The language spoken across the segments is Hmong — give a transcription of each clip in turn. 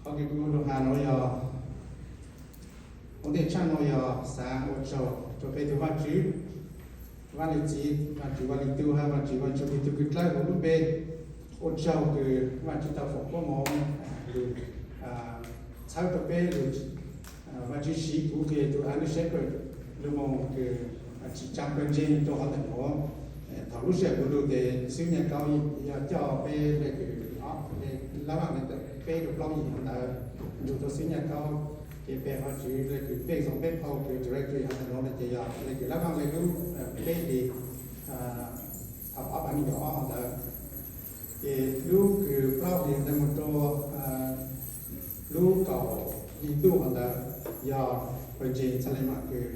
Qhov kws kuv lug has nuav yog, ua ntej tshaj nuav yog xaav ua tsaug rua peb tug Vaajtswv, Vaaj Lug Txiv, Vaajtswv Vaaj Lug Tub hab Vaajtswv Vaaj Ntsuj Plig tug kws dlawb huv lub npe. Ua tsaug kws Vaajtswv tau foom koob moov lug txhawb rua peb lug Vaajtswv siv kuv kws tug under shepherd lug moog kws tsim tsaa pawg ntseeg rua qhov ntawm nuav. Thaum lub sij hawm kuv lug tes xib hwb Nyaj Kaub yog coj peb le kws ob le lab vaaj le peb rua plaub yim ntawd nrug rua xib hwb Nyaj Kaub, ces peb Vaajtswv le kws peb zoo peb phau kws directory hov ntawm nuav ces yog le kws lab vaaj le lub peb hli thaum ob phav nees nkaum ob hov ntawd. Ces lub kws plaub hlis ntawd moog rua lub kaum hli ntuj hov ntawd yog pawg ntseeg txhaj le mam kws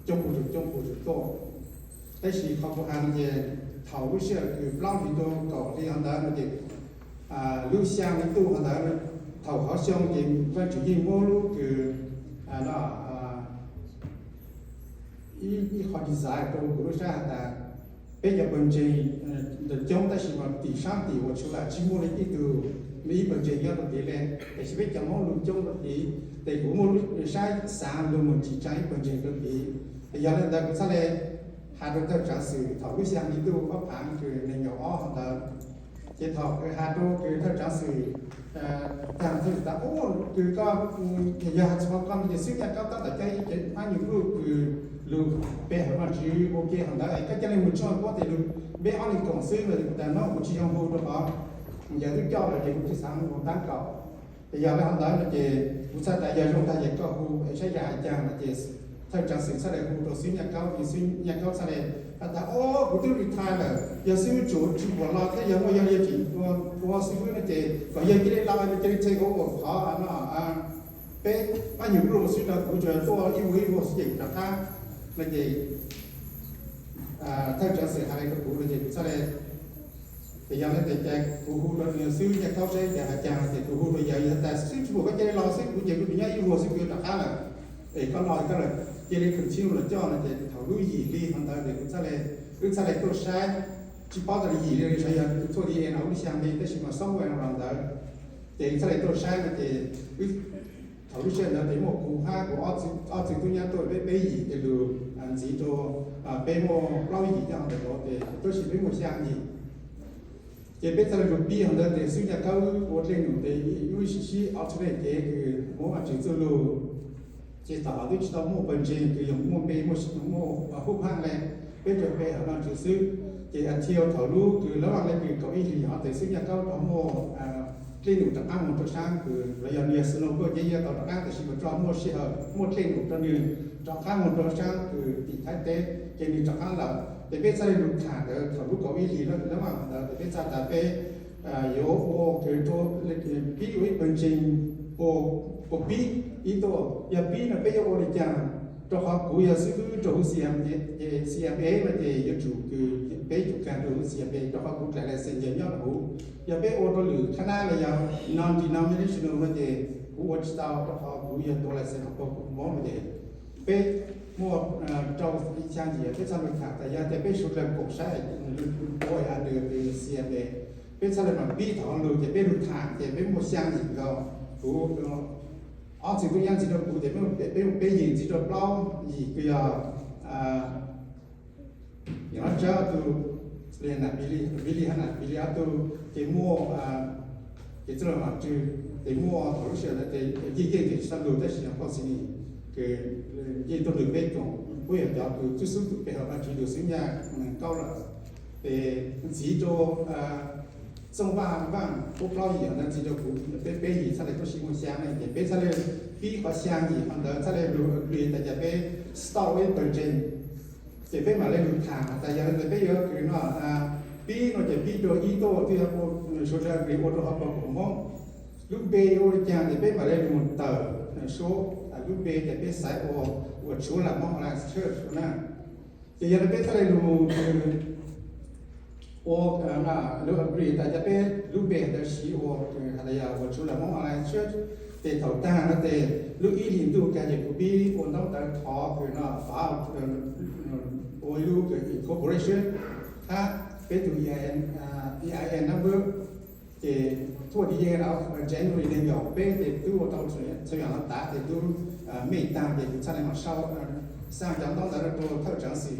coob ua tsum coob ua tsum tuaj. Tab sis qhov kuv has no ces thaum lub sij hawm kws plaub hlis rua kaum hli hov ntawd no ces lub xyaa hli ntuj hov ntawd, thaum qhov xyoo ces Vaajtswv yeej muab lub kws ib qho design rua kuv lub sab has tas peb cov pawg ntseeg ntawd coob tab sis mas tim saab tim ua tshuav lam tsi muaj le ib tug, ib pawg ntseeg nyob rua tid le, tab sis peb cov Moob Lug coob rua tid, tes kuv muaj lub sab xaav lug moog tsim tsaa ib pawg ntseeg rua tid. Yog le ntawd kuv txhaj le has rua thawj tsaav xwm thaum lub xyaa hli ntuj ob phav kws nees nkaum ob hov ntawd. Ces thaum kws has rua kws thawj tsaav xwm, thaum thawj tas ub kws koj yog has tsis paub koj no ces xib hwb Nyaj Kaub tab tom coj ib cev pab nyuas luj kws lug pe hawm Vaajtswv ua ke hov ntawd es koj ca le moog tsuaj kuab tes lug npe ob leeg koom xwb no, kuv tas no kuv tsis yoo hu rua qhov yawg twb coj lawm ces kuv tsis xaav moog taab kaum. Ces yog le hov ntawd no ces kuv txhaj tas yog zoo tag ces koj hu es saib yog has caag no ces thawj tsaav xwm txhaj le hu rua xib hwb Nyaj Kaub, xib hwb Nyaj Kaub txhaj le has tas o kuv twb retire lawm, yog xib hwb tsum tsi puam los thiab yog muaj yog li tseem ua xib hwb no ces kom yawg cia li los cia li take over qhov no, peb pab nyuas luj xwb rau kuv tsuas tuaj ib vuag ib vuag xwb ces kuv rov qab no ces thawj tsaav xwm has le rua kuv no ces kuv txhaj le, ces yog le tes cas kuv hu rua xib hwb Nyaj Kaub saib yog has caag no ces kuv hu rua yawg, yog tas xib hwb tsi puam koj cia li los xwb kuv ces kuv tsuas nyob ib vuag xwb kuv yuav rov qab lawm, es koj los koj cia li continue los coj no ces thaum lub yim hli hov ntawd ces kuv txhaj le, wb txhaj le tuaj saib, tsi paub tas le yim hli sav yog kuv tuaj di no lub xyaa hli tab sis mas somewhere around ntawd, ces txhaj le tuaj saib no ces thaum lub sij hawm ntawd ces muaj kuv hab kuv ob txiv tub nyab tuaj peb peb yim ces lug ntxiv rua peb muaj plaub yim nyob hov ntawm nuav ces tab sis peb muaj xyaa yim. Ces peb txhaj le lug pib hov ntawd tes xib hwb Nyaj Kaub wb ua dlej num tes wb sib sib alternate kev kws muab Vaajtswv txuj lug. Ces thaum hov twb tsi tau muaj pawg ntseeg kws yog muaj npe muaj hub haaj le, peb tsuas pe hawm Vaajtswv xwb. Ces until thaum lub kws lab vaaj le kws kaum ib hlis hov tes xib hwb Nyaj Kaub rov muaj dlej num rov qaab moog rua saab kws los yog nwg yog Snow Bird ces yog tau rov qaab tab sis mas rov muaj sij hawm muaj dlej num rua nwg rov qaab moog rua saab kws tim Thaib teb ces nwg rov qaab lawm. Ces peb txhaj le lug tham ntawd thaum lub kaum ib hlis lab vaaj ntawd ces peb txhaj tas peb yuav ua kws rua pib ua ib pawg ntseeg puas pib ib tuaj, yog pib no peb yuav ua le caag, rua qhov kuv yog xib hwb rua huv C M A no ces yuav tsum kws peb tsum kaag rua huv C M A rua qhov kuv dlaim license yog nyob rua huv. Yog peb ua rua lwm qhab nab los yog non-denominational no ces kuv ua tsi tau rua qhov kuv yog tuav license hauv pawg Moob no ces peb muaj rau xyaa yim peb txhaj lug tham tas yog tias peb suav dlawg koom saib ua under C M A, peb txhaj le mam pib thaum lug ces peb lug tham ces peb muaj xyaa yim nkaus. Kuv ob txiv tub nyab ntxiv rua kuv ces peb muaj peb yim ntxiv rua plaub yim kws yog Yog ob tsab ob tug, Vili hab Vili ob tug ces muaj, ces txwj laug Vam Tswv ces muaj thaum lub sij hawm ntawd ces yeej yeej ces tsis tau lug tab sis yog policy kws yeej tuaj lug peb koom, puab yog cov kws tub xub tus pe hawm Vam Tswv lug xwb nyaj Kaub lawm. Ces ntxiv rua Txooj Vaj Vaaj puab plaub yim ntawd ntxiv rua kuv peb peb yim txhaj le tuaj sib muaj xyaa ne ces peb txhaj le pib qhov xyaa yim qhov ntawd txhaj le lug agree tas cas peb stop ua ib pawg ntseeg. Ces peb mam le lug tham tas yog le ntawd peb yuav kws no pib no ces pib rua ib tuaj twb yog ua suav dlawg agree ua rua qhov pawg Moob. Lub npe yuav ua le caag ces peb mam le lug tawm suab lub npe ces peb xaiv ua Tsuav Lam Moob Alliance Church na. Ces yog le peb txhaj le lug ua, lug agree tas yog peb lub npe ntawd siv ua has tas yog ua Tsuav Lam Moob Alliance Church. Ces thaum taag no ces lub ib hlis ntuj kag ces kuv pib ua ntaub ntawv thov kws no fav ua ib lub kws incorporation hab peb tug E I N number. Ces toward the end of January nees nkaum peb ces twb ua tau txhua yam no tas ces twb mej tag ces kuv txhaj le mam sau, xa cov ntaub ntawv rau thawj tsaav xwm.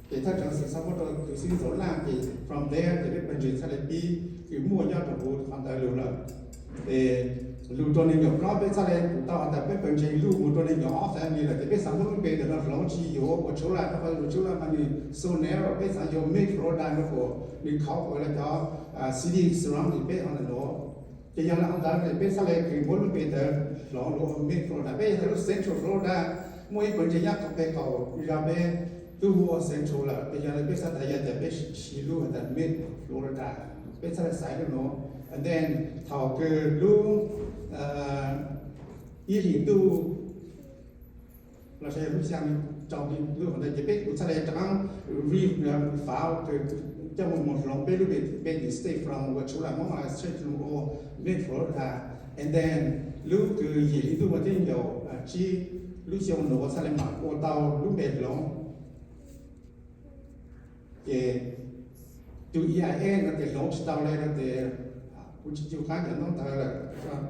Ces thawj tsaav xwm xa muab rau tus xib hwb Ntxoov Laj ces from there ces peb pawg ntseeg txhaj le pib kws muaj nyob rau huv qhov ntawd lug lawm. Ces lug rau nees nkaum plaub peb txhaj le kuv tau has tas peb pawg ntseeg lug mus rau nees nkaum ob family lawm ces peb xaav muab lub npe ntawm no hloov tsis yuav ua Coachella rau qhov ua Coachella mas nws so narrow, peb xaav yuav Mid Florida rau qhov nws cover los cov city surrounding peb hov ntawm nuav. Ces yog le hov ntawd ces peb txhaj le kws muab lub npe ntawd hloov lug ua Mid Florida, peb yog lub Central Florida, muaj ib pawg ntseeg nyob qhov peg kaum zog peb twb hu ua Central lawm, ces yog le peb xav tas yog tias peb siv lub has tas Mid Florida, peb txhaj le xaiv lub nuav. And then thaum kws lub ib hlis ntuj los sis lub xyaa rau lub ntawd ces peb kuv txhaj le rov qaab refile coj mus mus hloov peb lub npe, peb state from ua Coachella Mong Island Church mus ua Mid Florida. And then lub kws yim hli ntuj vas thib nees nkaum tsib lub xyoo nuav txhaj le mam ua tau lub npe hloov. Ces tus E I N no ces hloov tsis tau le no ces kuv tsis ncu qab cov ntaub ntawv lawm.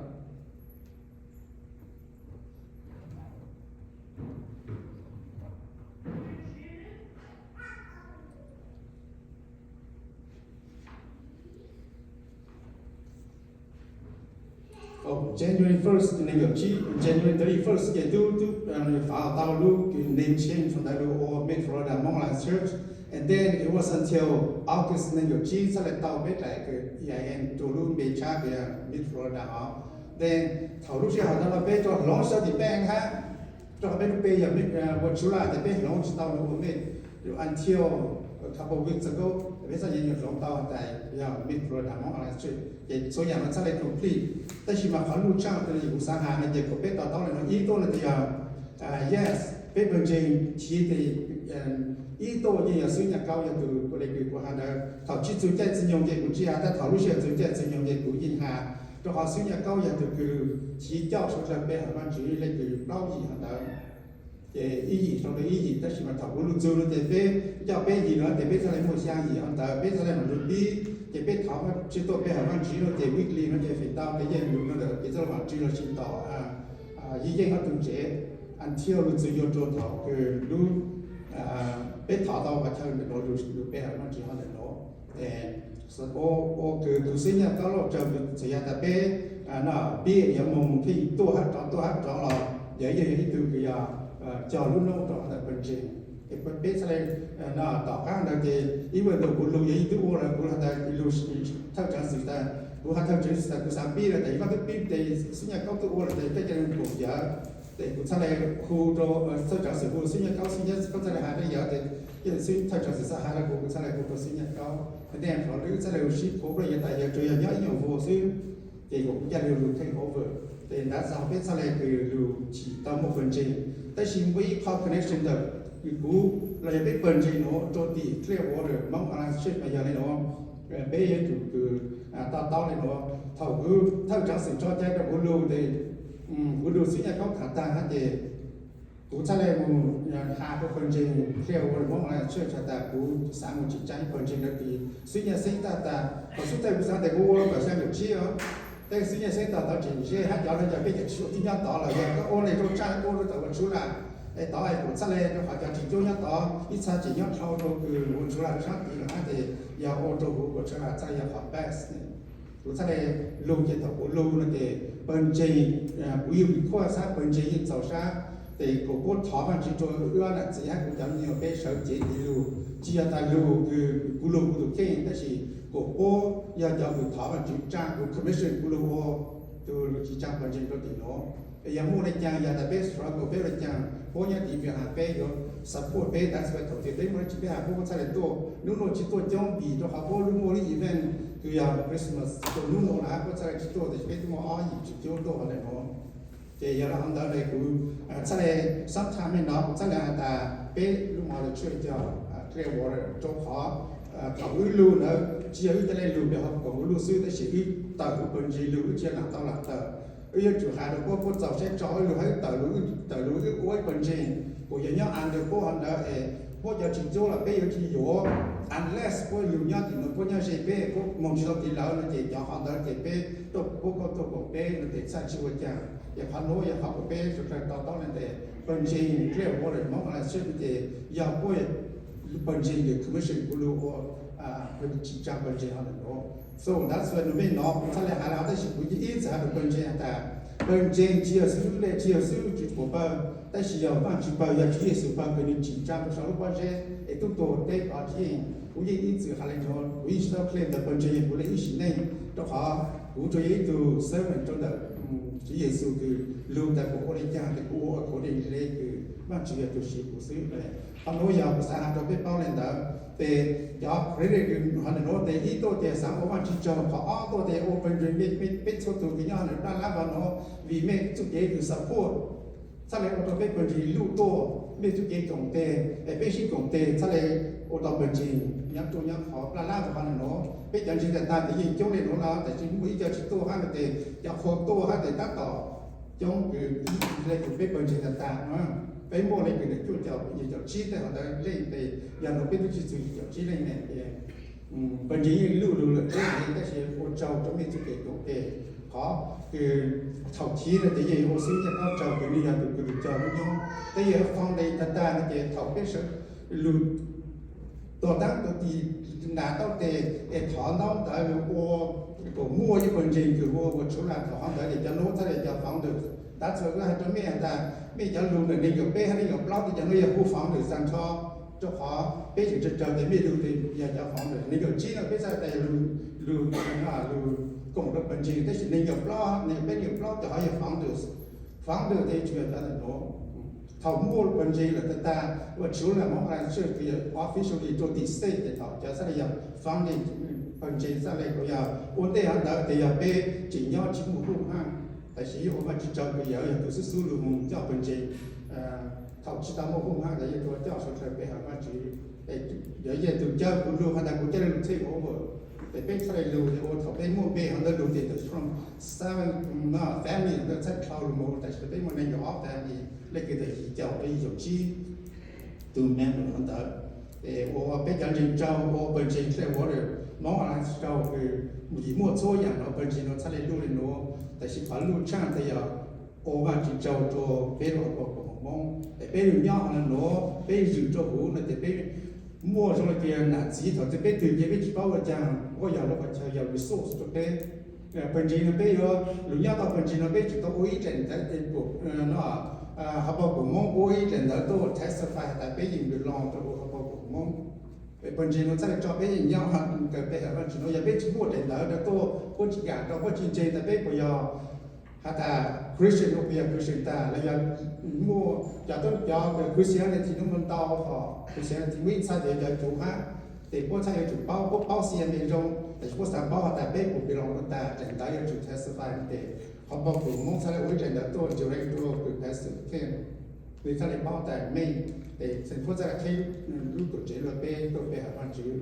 January first, nees nkaum tsib, January thirty-first ces twb twb fav tau lub name change ntawd lug ua Mid Florida Hmong Alliance Church. And then it was until August nees nkaum tsib txhaj le tau peb daim kws E I N rua lub npe tshab kws Mid Florida os. Then thaum lub sij hawm ntawd los peb rua hloov xwb tim peb hab, rua qhov peb lub npe yog ua Coachella ces peb hloov tsis tau lug ua Mid until a couple weeks ago, peb txhaj le hloov tau tas yog Mid Florida Hmong Alliance Church. Ces txhua yaam no txhaj le complete, tab sis mas qhov luj tshaaj kuv xaav has no ces kuas peb to taub le no ib tuaj no ces yog yes, peb pawg ntseeg chiv tes ib tuaj yeej yog xib nyaj kaub yog tug kuv le kws kuv has ntawd. Thaum tsis txug caij txwv nyoog ces kuv tsis has, tab thaum lub sij hawm txug caij txwv nyoog ces kuv yeej has, rua qhov xib nyaj kaub yog tug kws chiv coj sawv dlawg pe hawm Vaajtswv le kws plaub yim hov ntawd. Ces ib yim sau rua ib yim, tab sis mas thaum kuv lug txug no ces peb coj peb yim no ces peb txhaj le muaj xyaa yim hov ntawd, peb txhaj le mam lug pib. Ces peb thov tsis tuaj pe hawm Vaajtswv no ces weekly no ces feem ntau ces yeej lug no lawm ces txhaj le mam tswv lug tsis tom yeej yeej ob tug tsev until lug txug yuav rua thaum kws lub peb thov tau qhov chaw ntawm nuav lug pe hawm Vaajtswv hov ntawm nuav. Ua kws tus xib nyaj kaub lauj tsawg txhua yaam tas peb no pib yuav moog kheej tuaj hab rov tuaj hab rov los yog yog yog ib tug kws yog cog lub noob rua hov ntawm pawg ntseeg. Ces peb txhaj le no tom qab ntawd ces ib vuag ntawd kuv lug yog ib tug ua lawm kuv has tas lug thawj tsaav xwm tas kuv has thawj tsaav xwm tas kuv xav pib lawm tes koj twb pib tes xib nyaj kaub twb ua lawm tes koj ca le koom yawm. Tes kuv txhaj le hu rua thawj tsaav xwm hu xib nyaj kaub, xib nyaj kaub txhaj le has rua yawm tes thawj tsaav xwm txhaj has rua kuv, kuv txhaj le hu rua xib nyaj kaub. Tes tes hov lub txhaj le sib pab rua yawm tas yawm tsuas yog nyob ib nyuag vuag xwb. Ces kuv ca le lug take over. Tes ntav txog peb txhaj le kws lug chim tau muaj pawg ntseeg, tab sis muaj ib qho connection ntawm kuv los yog peb pawg ntseeg nuav rua tim Clearwater Hmong Alliance Church mas yog le nuav. Peb yuav tsum kws to taub le nuav, thaum kuv thawj tsaav xwm tso cai rua kuv lug tes kuv lug xib nyaj kaub tham taag hab tes kuv txhaj le mus has rua pawg ntseeg Clearwater Hmong Alliance Church has tas kuv xav mus tsim tsaa ib pawg ntseeg lawm tes xib nyaj xeeb tag tas, thaum xub thawj kuv xav tes kuv ua kom xyaa nkaum tsib os. Tes xib nyaj xeeb tag tod tseem ntshe hab cov le cov peb cov tsis ua tib nyob tod lawm, yog koj ua le rua tsaaj ua rua tom ua Coachella es tod es kuv txhaj le rua qhov cov tsis cuab nyob tod ib txha tseem nyob dhau rua kws ua Coachella rua sab tid lawm hab tes yog ua rua huv ua Coachella txhaj le yog qhov best. Kuv txhaj le lug ces thaum kuv lug no ces pawg ntseeg, kuv yug Vim Khuaj sab pawg ntseeg yeej txaus sab, tes kuv puab thov Vaajtswv rua wb ob nam txiv hab kuv cov me nyuam peb sawv cev tes lug, tsis yog tas lug kws kuv lug kuv tus kheej tab sis kuv puab yog cov kws thov Vaajtswv tsaa kuv commission kuv lug ua tus lug tsis tsaa pawg ntseeg rua tim nuav. Es yog muaj le caag yog tas peb struggle peb le caag puab nyob tim Vietnam peb yuav support peb, that's why thaum twg peb muaj dlaab tsi peb has puab, puab txhaj le tuaj. Nub nuav tsis tuaj coob vim rua qhov puab lub muaj lub event kws yog Christmas rua nub nuav lawm hab puab txhaj le tsis tuaj, tab sis peb twb muaj ob yim tsis cuab tuaj le nuav. Ces yog le hov ntawd le kuv txhaj le sometime no kuv txhaj le has tas peb lub mo le tshuaj cog Clearwater rua qhov thaum wb lug ntawd tsis yog wb ca le lug pem hauv koom kuv lug xwb, tab sis wb tawm kuv pawg ntseeg lug, wb tsis yog lam tau lam tawm. Wb yuav tsum has rua puab, puab txaus sab tso wb lug hab wb tawm lug, wb tawm lug wb ua ib pawg ntseeg kuas yog nyob under puab hov ntawd es Puab cov tsis ntxub los peb yuav tsis yuav, unless puab lug nyob tim no, puab nyob ze peb, puab moog tsis tau tiv lawv no ces cov qhov ntawd ces peb tuaj, puab kuj tuaj koom peb no ces txhaj tsis ua caag. Ces qhov nuav yog qhov uas peb sawv dlawg to taub le ntawd, pawg ntseeg Clearwater Hmong Alliance Church ces yog puab pawg ntseeg yog commission kuv lug ua tsim tsaa pawg ntseeg hov ntawm nuav. So that's why nws mej no kuv txhaj le has le hov, tab sis kuv yeej ib txwm has rau pawg ntseeg has tas, pawg ntseeg tsis yog xwb lub lej, tsis yog xwb tsis pum pawg, tab sis yog Vaajtswv pawg, yog Tswv Yexus pawg kws nws tsim tsaa rau saum lub pob zeb es tub tuag teb tod tsis yeej. Kuv yeej ib txwm has le nuav, kuv yeej tsis tau claim ntawm pawg ntseeg yog kuv le ib sim neej, rau qhov kuv tsuas yog ib tug servant rau ntawm Tswv Yexus kws lug tas kuv ua le caag tes kuv ua according le kws Vaajtswv yog tus siv kuv xwb. Qhov nuav yog kuv xav has rau peb paub le ntawd. Tes cov credit kws hov ntawm nuav tes ib tuaj tes xaav ua Vaajtswv tsaug, qhov ob tuaj tes ua pawg ntseeg, mej, mej, peb txhua tug kws nyob ntawm dlaab lab hov nuav vim mej txuj kev kws support txhaj le ua rau peb pawg ntseeg luj tuaj, mej txuj kev koom tes es peb sib koom tes txhaj le ua tau pawg ntseeg nyob ruaj nyob khov. Dlaab lab hov ntawm nuav peb cov ntseeg tag tag tes yeej coob le nuav lawm, tab sis muaj ib co tsis tuaj hab no tes cov qhua tuaj hab tes tab tom coob kws le kws peb pawg ntseeg tag tag no. Peb muaj le kws ntawm cuaj caum, yim caum tsib tej hov ntawd leej tes yog nuav peb twb tsis txug yim caum tsib leej ne. Pawg ntseeg yeej luj lug lawm teb, tab sis ua tsaug rau mej txuj kev koom tes. Qhov kws thaum chiv no ces yeej ua xwb, nyaj taub tsaug kws nwg yog tus kws lug cog lub nyob, tab yog foundation tag tag no ces thaum peb sawv lug tuag taab tuag tis nrad taub tes es thov ntaub ntawv lug ua kom muaj ib pawg ntseeg kws ua, ua tshuv lam thaum hov ntawd ces cov nuav txhaj le cov founder. Tab txhua wb has rau mej has tas mej cov lug ntawm neeg nkaum peb hab neeg nkaum plaub tes cov nuav yog hu founder xaa nrho, rau qhov peb tseem tsaug tsaug tes mej lug tes yog cov founder. Neeg nkaum tsib no peb txhaj tas yog lug, lug, lug koom rau pawg ntseeg, tab sis neeg nkaum plaub, neeg peb nkaum plaub cov hov yog founder. Founder tes tsuas yog cov ntawm nuav. Thaum muaj pawg ntseeg lawm tag tag, ua tshuv lam moog ua tshuv kws yog officially rua tim state tes thaum cov txhaj le yog founding, pawg ntseeg txhaj le kuj yog ua ntej hov ntawd tes yog peb tseem nyob tsis muaj hub hab. Tab sis ua Vaajtswv tsaug kws yawg yog tus xub xub lug moog coj pawg ntseeg thaum tsis tau muaj hub hab, yawg tau coj sawv dlawg peb has Vaajtswv. Yog yawg tus cawb kuv lug has tas kuv coj le lug txhij ua, tes peb txhaj le lug ua thaum peb muaj npe hov ntawd lug tes tawm from seven family ntawd txhaj dhau lug moog, tab sis peb muaj neeg nkaum ob family, le kws tawm yim caum rau yim caum tsib tus member hov ntawd. Es ua peb cov ntseeg tsaug, ua pawg ntseeg Clearwater Hmong Alliance tsaug kws yim muaj txhua yaam no pawg ntseeg no txhaj le luj le nuav, tab sis qhov luj tshaaj tes yog ua Vaajtswv tsaug rua peb lub hauv paus koom Moob es peb lug nyob hov nuav, peb zwm rua huv no tes peb muaj zoo le kws nam txiv thaum twg peb twg ces peb tsis paub ua caag, kuj yog lub qhov chaw yog resource rua peb. Pawg ntseeg no peb yuav lug nyob tau pawg ntseeg no peb tseem tau ua ib dlaim ntawv, hauv paus koom Moob ua ib dlaim ntawv tuaj testify has tas peb yeej belong rua huv hauv paus koom Moob. Pawg ntseeg no txhaj le tso peb yeej nyob kawg peb has Vaajtswv no. Yog peb tsis muaj dlaim ntawv rua tuaj, puab tsis kam rau, puab tsis ntseeg tas peb puas yog has tas Christian los puas yog Christian tag, los yog muaj cov tub cov Christianity no muaj ntau, ho Christianity muaj ib txhia tes yog cov cuv hab, tes puab txhaj yuav tsum paub, puab paub C M A zoo, tab sis puab xaav paub has tas peb puas belong rua tag, dlaim ntawv yuav tsum testify tes hauv paus koom Moob txhaj le ua ib dlaim ntawv tuaj direct rua kws Pastor Ken, nws txhaj le paub tas mej, tes puab txhaj le qheb lub tuam tsev rua peb tuaj peb has Vaajtswv.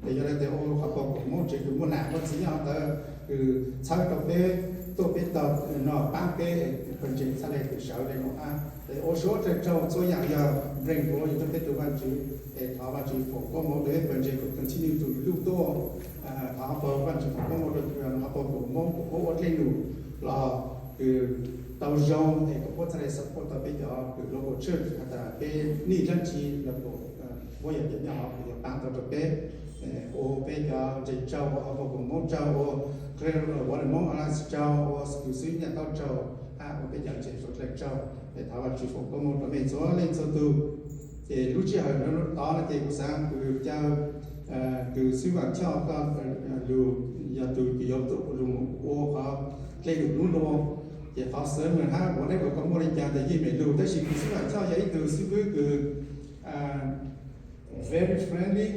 Tes yog le tes ua hauv paus koom Moob tsev kws muaj nam muaj txiv nyob hov ntawd kws txhawb rau peb tuaj peb tau no paab peb, pawg ntseeg txhaj le kws sawv le nuav hab. Tes ua suav dlawg tsaug txhua yaam yog npleeg kuv yog tuaj peb tug Vaajtswv, es thov Vaajtswv foom koob moov rua peb pawg ntseeg kom continue to luj tuaj. Thov hauv paus Vaajtswv foom koob moov rua hauv paus koom Moob kom puab ua dlej num los kws tau zoo es kom puab txhaj le support tau peb cov kws local church has tas peb nij dlaab tsi los kom puab yog cov nyob hov kws yuav paab tau rua peb. Ua peb cov ntseeg tsaug, ua hauv paus koom Moob tsaug, ua Clearwater Hmong Alliance tsaug, ua kws xwb nyaj taub tsaug, hab ua peb cov ntseeg suav dlawg tsaug. Es thov Vaajtswv foom koob moov rua mej txhua leej txhua tug. Ces lub sij hawm no tod no ces kuv xaav kws caw kws xwb Vaaj Choj koj lug yog tug kws yuav tuaj lug ua qhov dlej num lub nua. Ces qhov xwv mej hab ua dlaab koj muaj le caag tas yeej mej lug, tab sis kws xwb Vaaj Choj yog ib tug xib fwb kws very friendly,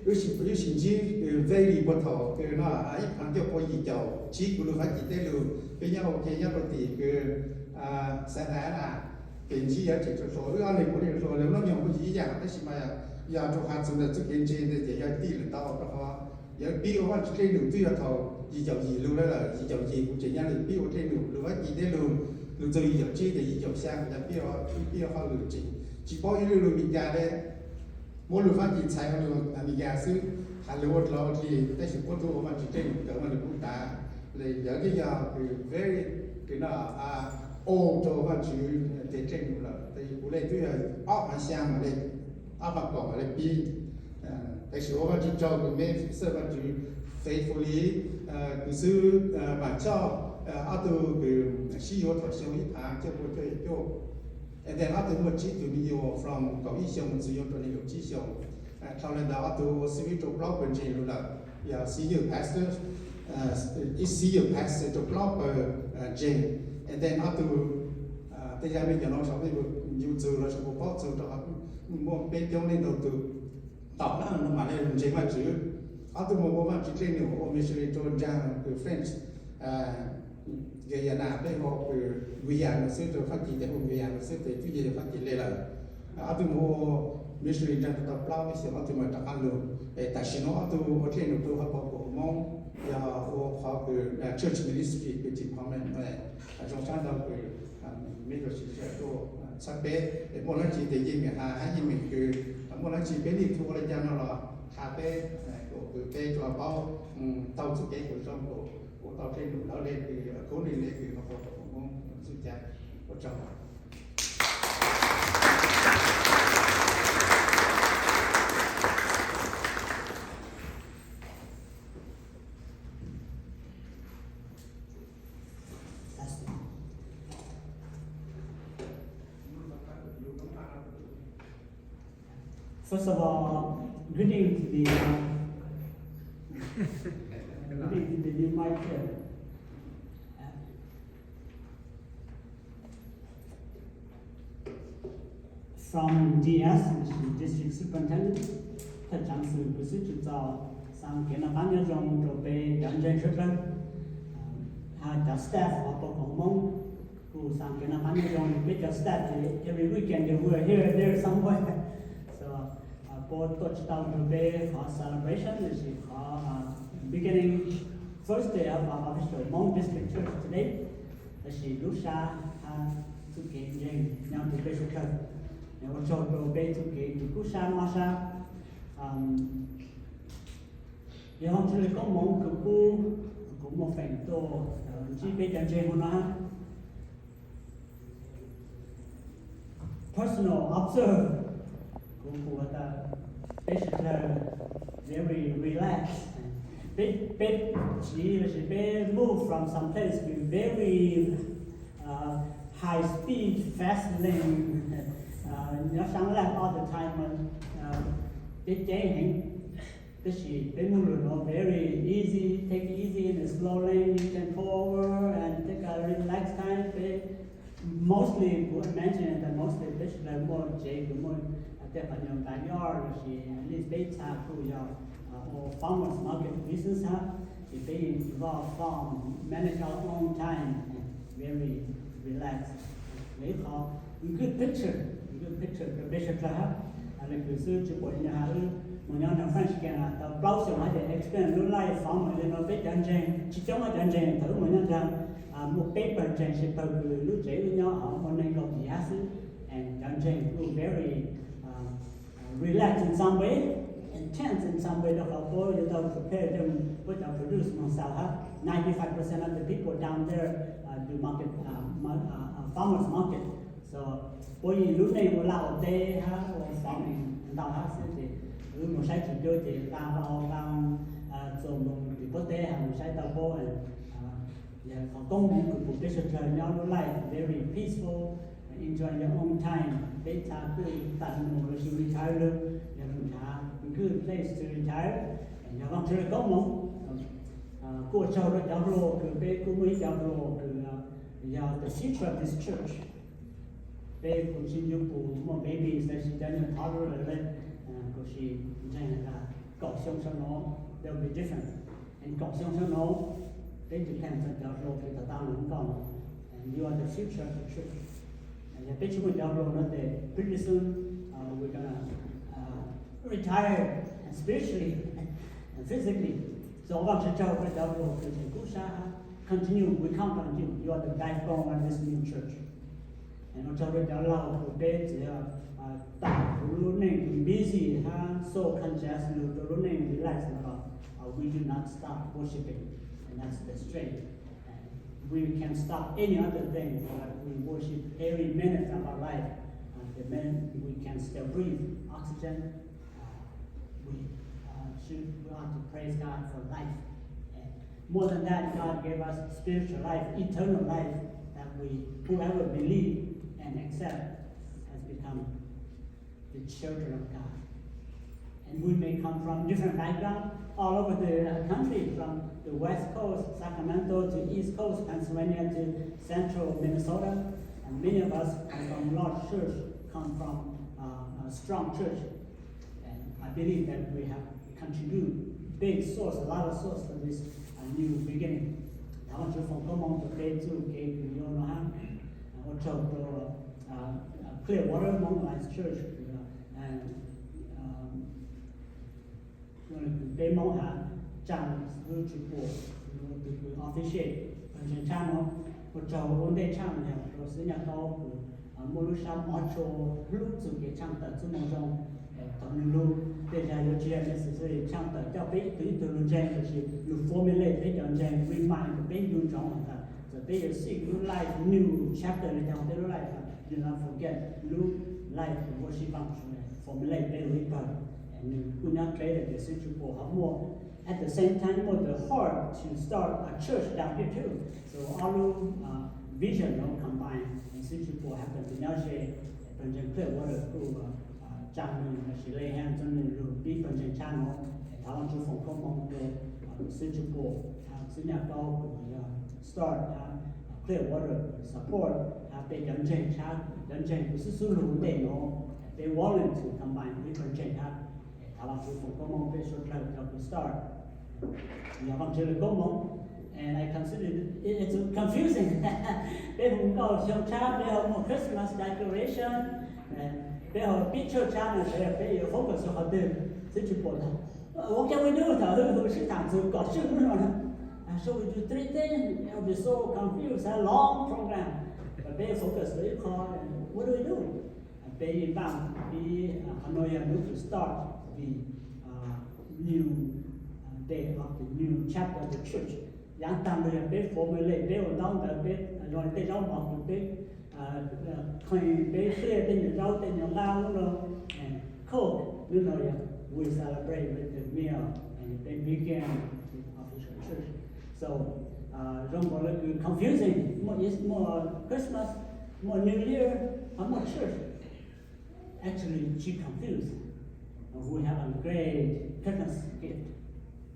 wb sib ntsib very puag thaum kws no ib phav cuaj pua yim caum tsib kuv lug Fab Kis teb lug, peb nyob ua ke nyob rau tim kws Santa Ana, ces ntsib yawg tseem tsaug hluas, wb ob leeg ua le hluas le nub nyoog kuj yim ib yaam tab sis mas yog rau qhov txug ntawm txuj kev ntseeg ntawd ces yog tij lawm tau rau qhov yawg pib ua Vaajtswv dlej num twb yog thaum yim caum yim lug lawm, yim caum yim kuv tseem nyob le pib ua dlej num lug Fab Kis teb lug, lug txug yim caum tsib ces yim caum xyaa yog pib, pib ua hauj lwm tseem tsis paub ib lub lug Meskas le. muab lus Fab Kis txhais ua lus Amelikas xwb, has lus ua dlov ua dlig, tab sis puab tub ua Vaajtswv dlej num kawg Vaaj Lug Kub tav. Lawv yeej yog kws very, kws no, old rua Vaajtswv tes dlej num lawm. Tab sis kuv le tub yog ob phav xyaa mam le, ob phav kaum mam le pib. Tab sis ua Vaajtswv tsaug kws meb serve Vaajtswv faithfully, kws xib hwb Vam Choj, ob tug kws sib yuav thaum xyoo ib phav cuaj pua cuaj caum cuaj. And then ob tug muaj tsib tug me nyuam from kaum ib xyoo mus txug yuav rua neeg nkaum tsib xyoo. Dhau le ntawd ob tug ua xib hwb rua plaub pawg ntseeg lug lawm, yog senior pastor, ib senior pastor rua plaub pawg ntseeg. And then ob tug, tej zag mej cov no saum mej puas ncu txug los saum puas paub txug rua qhov muaj peb coob leej ntau tug tom qab no mam le lug ntseeg Vaajtswv. Ob tug mus ua Vaajtswv dlej num ua missionary rua nraag kws French, Guyana, peb hu kws Guyana xwb, rua Fab Kis tes hu Guyana xwb tes twb yog Fab Kis le lawm. Ob tug mus ua missionary nraag tau plaub lub xyoo, ob tug mas rov qab lug. Es tam sim no ob tug ua dlej num rua hauv paus khuam Moob, yog ua qhov kws church ministry kws tsis pom me zoo sab ntau kws mej rua sim tuaj txhawb peb. Es muaj dlaab tsi tes yeej meem has hab yeej meem kws, muaj dlaab tsi peb leej twg ua le caag no los has peb, kws peb tsuas paub tau txuj kev kuas zoo kuas ua tau dlej num lawv le kws, kub le kws hauv paus khuam Moob xwb cas. Ua tsaug. First of all, greeting to the, uh, greeting to the new mic here. From D S, District Superintendent, thawj tsaav xwm kws xwb tshwj txaus, xaa kev noj qaab nyob zoo rua peb cov ntseeg suav dlawg. Hab cov staff hauv paus khuam Moob kuj xaa kev noj qaab nyob zoo. Peb cov staff ces every weekend they were here, there, somewhere. So, puab tuaj tsis tau rua peb qhov celebration lossis qhov beginning Thursday of our official Hmoob District Church today. Tab sis lub sab hab txuj kev ntseeg nyob rua peb suav dlawg. Ua tsaug rua peb txuj kev kws kub sab mob sab. Yog Vaajtswv le koob moov kws pub kuv muaj feem tuaj ntsib peb cov ntseeg huv no hab. Personal observe, kuv pum tas peb suav dlawg very relaxed. Peb, peb tsiv lossis peb move from some place to very high speed, fast lane, nyob saab laj all the time, peb ceeb heev. Tab sis peb move lug nuav very easy, take it easy in a slow lane, you can pull over and take a relaxed time. Peb mostly, kuv imagine tas mostly peb suav dlawg muaj tsev kws muaj tej qhov nyuag backyard lossis at least peb txha kuj yog ua farmers market business hab, ces peb involve farm, manage our own time, very relaxed. Yog ib qhov good picture, good picture rua peb suav dlawg hab. Le kws xwb tsi pum nyag has wb moog nyob nraag France tau plaub xyoos hab ces experience lub life farm le nuav peb cov ntseeg tsis coob hab cov ntseeg thaum wb moog nyob nraag muaj peb pawg ntseeg, sib pawg kws lub tsev wb nyob muaj neeg kaum yim hab xwb. And cov ntseeg kuj very relaxed in some way, intense in some way, rua qhov puab yuav tau prepare coj puab cov produce moog xaus hab. Ninety five percent of the people down there do market, farmers market. So puab yeej lub neej ua laj ua teb hab ua farming ntau hab xwb ces wb moog saib tsis cuab ces qaa lau qaa txuas moog tim puab teb hab moog saib tau puab. Yog qhov koob moov kws pum peb suav dlawg nyob lub life very peaceful, enjoy your own time, peb txha kuj tag moog lossis retire lawm, yog moog nrhav good place to retire. Yog Vaajtswv le koob moov. Kuj ua tsaug rua cov hluas kws peb kuj muaj ib cov hluas kws yog the future of this church. Peb kuj tsis ncu pum muaj babies lossis cov nyuag toddler le, kuj sis ntseeg tas kaum xyoo sau no they'll be different. And kaum xyoo sau no peb depend rua cov hluas kws tau tau lug nkaus. And you are the future of the church. Yog peb tsis muaj cov hluas no tes pretty soon we're gonna retire spiritually and physically. So Vaajtswv tsaug rua cov hluas kws tseem kub sab hab. Continue, we count on you. You are the backbone of this new church. Ua tsaug rau cov laug uas peb txawm yog tau kuv lub neej busy hab so congested rau lub neej relax no los we do not stop worshiping, and that's the strength. We can stop any other thing, but we worship every minute of our life. The minute we can still breathe, oxygen, we should, we ought to praise God for life. More than that, God gave us spiritual life, eternal life, that we, whoever believe and accept, has become the children of God. And we may come from different background all over the country, from the West Coast, Sacramento, to East Coast, Pennsylvania, to Central Minnesota. And many of us come from large church, come from uh, a strong church. And I believe that we have contributed big source, a lot of source to this uh, new beginning. Thov Vajtswv foom koob hmoov rau peb txuj kev kws yuav no hab ua tsaug rau Clearwater Hmong Alliance Church, peb Moob has tsaa lub tswv puam, tus kws officiate pawg ntseeg tshaaj no. Ua tsaug ua ntej tshaaj yog rau xib nyaj Kaub kws muaj lub sab mov tshua hlub txug kev tshaaj tawm txuj moo zoo. Thaus nwg lug tej zag yuav tsi yog necessary tshaaj tawm coj peb ib tug ib tug lug ntseeg, tab sis lug formulate peb cov ntseeg, remind rau peb ncu ntsoov has tas txawm peb yuav seek lub life new chapter le caag peb lub life, do not forget lub life kws muaj sib vaaj formulate peb lub ib pawg. Nwg kuj nyob dleb le tias xib tswv puam ho muaj at the same time muaj the heart to start a church down here too. So ob lub vision no combine, xib tswv puam has tas tug nyob ze pawg ntseeg Clearwater kuj tsaa nwg lossis lay hands rau nwg lug pib pawg ntseeg tshaaj no. Thov Vajtswv foom koob hmoov rau xib tswv puam, xib nyaj Kaub kws yog start Clearwater, support has peb cov ntseeg tshaaj, cov ntseeg kws xub xub lug ua ntej no, peb willing to combine peb pawg ntseeg hab. Thov Vajtswv foom koob hmoov peb suav dlawg cov kws start. Yog Vajtswv lawv koob hmoov. And I consider it, it's confusing. Peb hu nkauj xyoo tshab, peb ho muaj Christmas decoration, peb ho pib tshuaj tshab no, peb yuav focus rau qhov twg? Xib tswv puam tas, what can we do? Thaus wb hu sib tham txug kom tswj hnub no, should we do three things? It will be so confused, a long program. Peb focus rau ib qho, what do we do? Peb yeej npaaj pib, qhov no yog hnub kws start the new day of the new chapter of the church. Yaav taag no yog peb formulate, peb ua ntaub ntawv, peb zoo li tej zaub mov kws peb clean, peb clear tej nyuas zaub tej nyuas nqaj lub no, cool, lub no yog we celebrate with the meal and peb begin the official church. So zoo nkaus le kws confusing, muaj Christmas, muaj New Year, ho muaj church. Actually, tsi confuse. We have a great Christmas gift.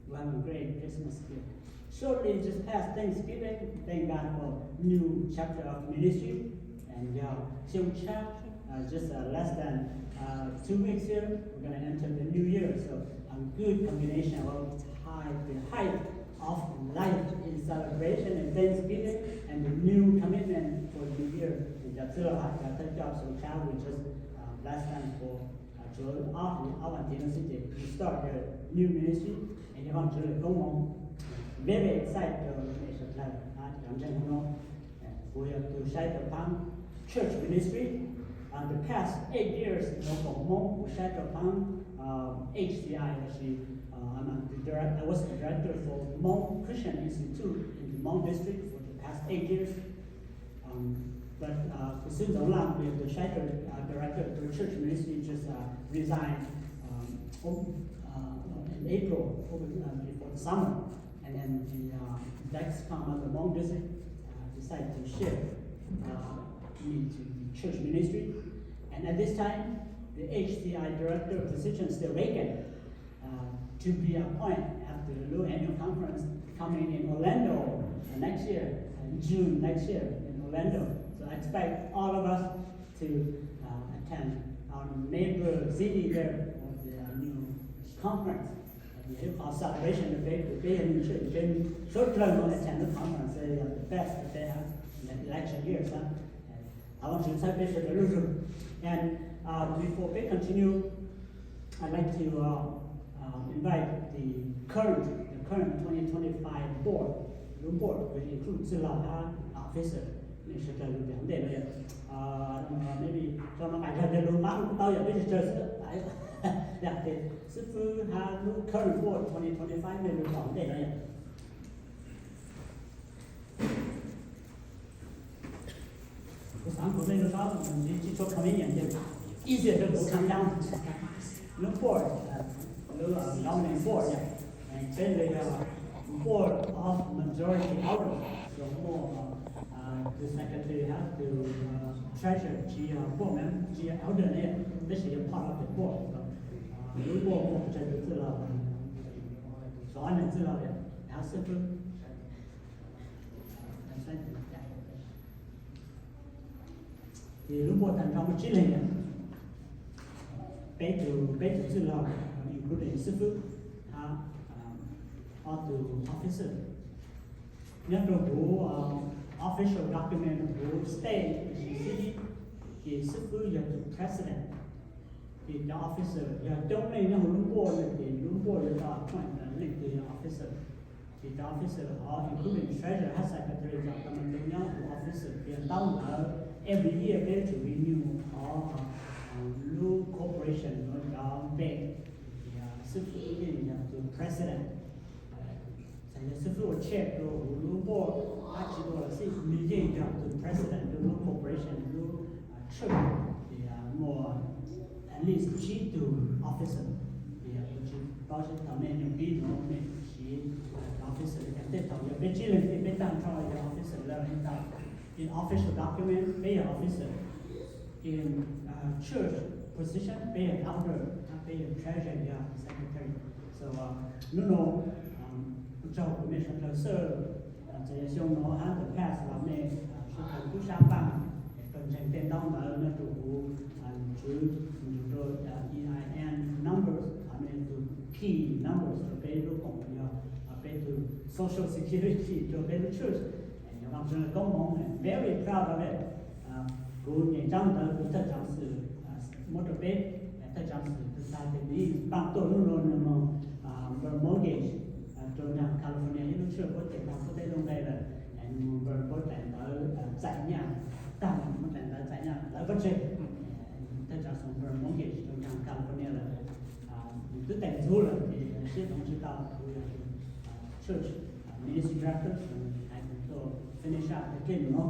We have a great Christmas gift. Shortly, just past Thanksgiving, thank God for new chapter of ministry. And yog xyoo tshab, just less than two weeks here, we're going to enter the new year. So a good combination of high, the height of life in celebration and thanksgiving and the new commitment for the new year. Cov txwj laug hab cov thawj coj xyoo tshab, we just bless them for, tsuav ob, ob vas thiv no xwb ces we start the new ministry. Yog Vaajtswv lawv koob hmoov, very excited rau nej suav dlawg cov ntseeg no. Kuv yog tus saib rau phaab church ministry. The past eight years no koom Moob kuv saib rau phaab H C I, lossis I was the director for Hmong Christian Institute in the Hmong district for the past eight years. But kuv xib Ntxoov Laj, kuv yog tus saib rau director for church ministry, just resigned in April, before the summer. And then the Dexcom of the Hmong district decided to shift me to the church ministry. And at this time, the H C I director position is still vacant, to be appointed after the Luv Annual Conference coming in Orlando next year, in June next year in Orlando. So I expect all of us to attend our neighbor city there for the new conference. Ib qho celebration rau peb, peb yog neeg tswv, peb suav dlawg no attend lub conference, the best rau peb hab, election years. Thov Vaajtswv txhawb peb suav dlawg lub zug. And before peb continue, I'd like to invite the current, the current twenty twenty-five board. Lub board will include txwj laug hab officer. Mej sawv daws lug pem hauv ntej no yom. Maybe tso no mas yog tias lug mab lug tau yog peb sawv daws xwb. Yog ces xib fwb hab lub current board twenty twenty-five mej lug pom hauv ntej no yom. Kuv xaav kuas mej lug saib, tsis tshua convenient ces easier rua kuv tham dlaab. Lub board, lub governing board yom, peb lug yog board of majority elders, so muaj tus secretary hab tus treasurer, tsis yog board member, tsis yog elder ne, tab sis yog part of the board. Lub board muaj tsawg tus txwj laug, xyov ob leeg txwj laug hab xib fwb. Ces lub board tag nrho muaj tsib leeg, peb tus, peb tus txwj laug, including xib fwb, hab ob tus officer. Nyob rua huv official document huv state, city, ces xib fwb yog tus president. Ces cov officer yog coob leej nyob huv lub board no ces lub board yuav tau appoint leej twg yog officer. Ces cov officer hov including treasurer hab secretary, cov tau mas nyob huv officer, ces ntaub ntawv every year peb yuav tsum renew hov lub corporation no cov npe. Ces xib fwb yeej yog tus president. Txawm yog xib fwb ua chair rua huv lub board dab tsi dua los xij, nws yeej yog tus president rua lub corporation, lub church. Ces muaj at least tsib tug officer. Ces kuv tsis paub seb thaum mej nyuam qhuav nuav mej siv officer li cas. Tej thaum yog peb tsib leeg ces peb tag nrho yog officer lawm. Tau in official document peb yog officer, in church position peb yog elder, hab peb yog treasurer, yog secretary. So hnub no kuv tsaug kuas mej sawv daws xwb, txawm yog xyoo no hab the past los mej sawv daws tub sab npaaj rua ntseeg tej ntaub ntawv nyob rua huv, tswv rua E I N numbers, hab mej tus key numbers rua peb lub koom yog peb tus social security rua peb lub church. Yog Vaajtswv koob moov, very proud of it. Kuv nyeem tsab ntawv kuv thawj tsaav xwm muab rua peb, thawj tsaav xwm tus tag tes nws paaj tuaj lub no nws moog npawm mortgage rua nraag California ib lub church puab tes taag puab teb lub nqe lawm, nws moog npawm puab daim ntawv txais nyaj, tag lawm muab daim ntawv txais nyaj lawv pov tseg. Thawj tsaav xwm npawm mortgage rua nraag California lawm, nws twb teem ntxhuv lawm ces siab toov tsis tau. Kuv yog church ministry director, hais kuv tuaj finish up the game no.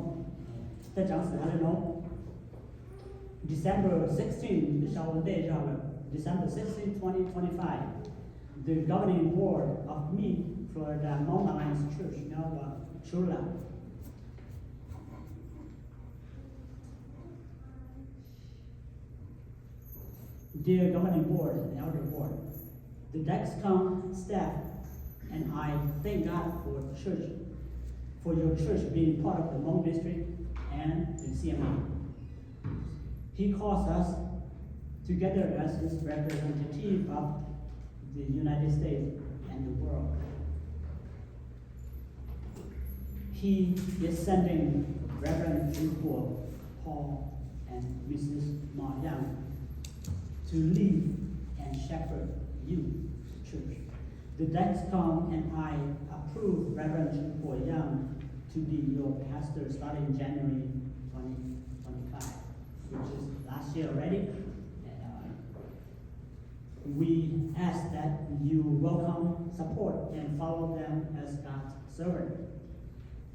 Thawj tsaav xwm has le no. December sixteen, sau ua ntej zog lawm, December sixteen, twenty twenty-five, the governing board of Mid Florida Hmong Alliance Church nyob Chula. Dear governing board and elder board, the Dexcom staff and I thank God for church, for your church being part of the Hmong district and the C M A. He calls us together as his representative of the United States and the world. He is sending Reverend Chu Kuo Paul and Missus Ma Yang to lead and shepherd you, church. The Dexcom and I approve Reverend Chu Kuo Yang to be your pastor starting January twenty twenty-five, which is last year already. And, uh, We ask that you welcome, support, and follow them as God's servant.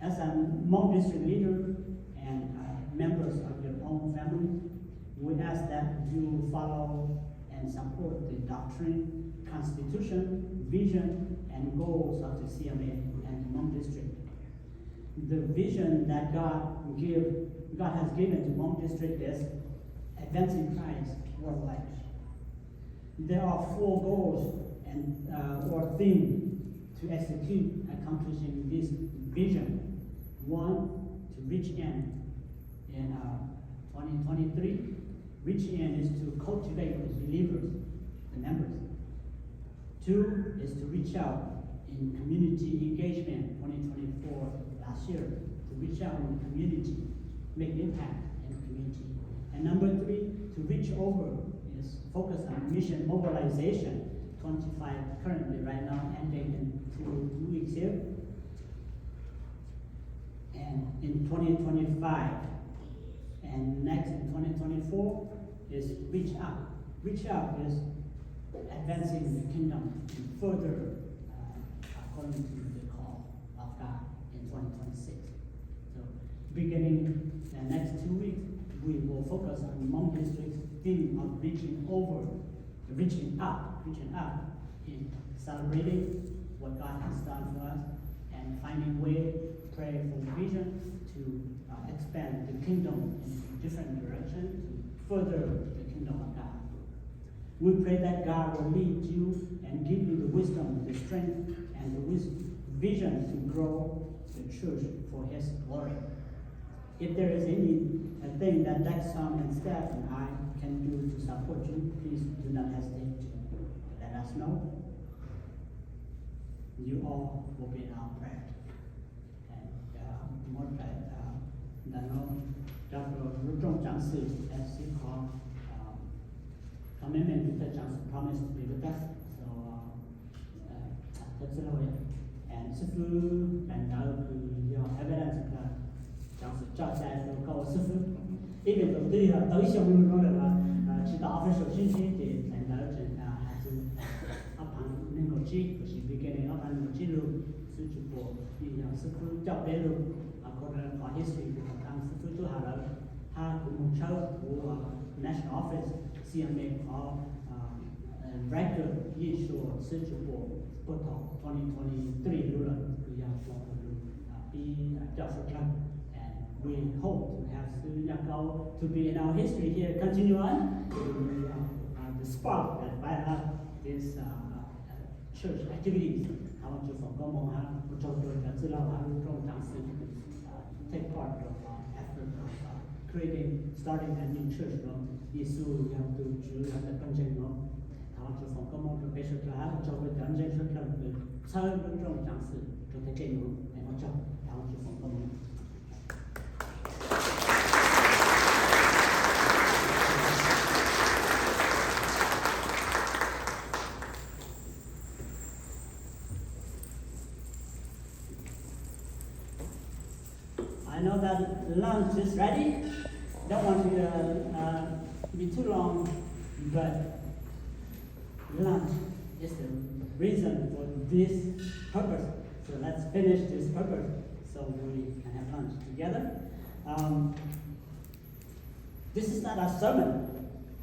As a Hmong district leader and, uh, members of your own family, we ask that you follow and support the doctrine, constitution, vision, and goals of the C M A and the Hmong district. The vision that God give, God has given to Hmong district is advancing Christ worldwide. There are four goals and, uh, or theme to execute accomplishing this vision. One, to reach in, in, uh, twenty twenty-three. Reach in is to cultivate the believers, the members. Two is to reach out in community engagement, twenty twenty-four, last year, to reach out in the community, make impact in the community. And number three, to reach over is focus on mission mobilization, twenty-five currently right now, ending in two, two weeks here. And in twenty twenty-five, and next in twenty twenty-four is reach up. Reach up is advancing the kingdom and further, uh, according to the call of God in twenty twenty-six. So beginning the next two weeks, we will focus on Hmong District's theme of reaching over, reaching up, reaching up in celebrating what God has done for us and finding way, pray for vision to, uh, expand the kingdom in different direction to further the kingdom of God. We pray that God will lead you and give you the wisdom, the strength, and the wis- vision to grow the church for His glory. If there is any, uh, thing that Dexon and Steph and I can do to support you, please do not hesitate to let us know. You all will be in our prayer. And, uh, muab, uh, ntawm no cov lub rooj ceev xwm, uh, xib qhov, uh, commitment to the ceev xwm, promise to be with us. So, uh, uh, thawj txwj laug, and xib fwb daim ntawv kws yog evidence kws ceev xwm tso cai rau koj ua xib fwb. Ib me ntsis twb yog tau ib xyoo no lawm, tsis tau official sib ntsib ces daim ntawv tseem hais txog ob phav nees nkaum tsib, tiam sis beginning ob phav nees nkaum tsib lug, xib tswv Puam yeej yog xib fwb coj peb lug, qhov history kuv tau xib fwb tub has lawm, hab kuv mus tshawb kuv national office, C M A qhov record yeej suav xib tswv Puam puag thaum twenty twenty-three lug lawm, kws yog thaum lug pib coj suav dlawg. And we hope to have xib fwb Yaj Kaub to be in our history here, continue on the spark that light up this church activities. Thov Vajtswv foom koob moov hab ua tsaug rua cov txwj laug hab lub rooj ceev xwm, take part rua effort of creating, starting a new church no. Yexus yog tug Tswv, yog ntawm pawg ntseeg no. Thov Vajtswv foom koob moov rua peb suav dlawg hab ua tsaug rua cov ntseeg suav dlawg kws txhawb lub rooj ceev xwm rua teb chaws no. Ua tsaug, thov Vajtswv foom koob moov. I know that lunch is ready. Don't want to, uh, uh, be too long, but lunch is the reason for this purpose. So let's finish this purpose so we can have lunch together. Um, This is not a sermon.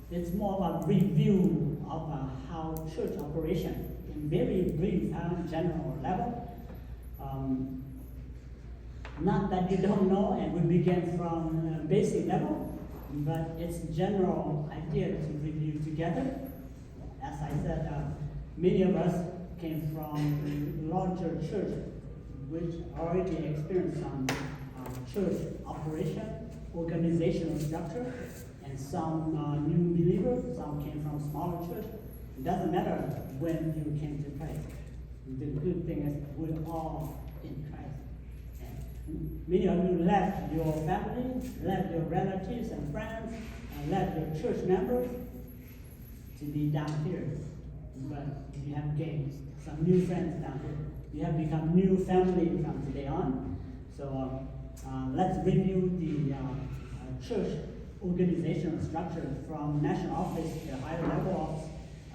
It's more of a review of, uh, how church operation in very brief and general level. Um, not that you don't know and we begin from, uh, basic level, but it's general idea to review together. As I said, uh, many of us came from larger church which already experienced some, uh, church operation, organizational structure, and some, uh, new believers, some came from smaller church. It doesn't matter when you came to Christ. The good thing is we're all in Christ. And many of you left your family, left your relatives and friends, and left your church members to be down here, but you have gained some new friends down here. You have become new family from today on. So, uh, let's review the, uh, uh, church organizational structure from national office to the higher level of,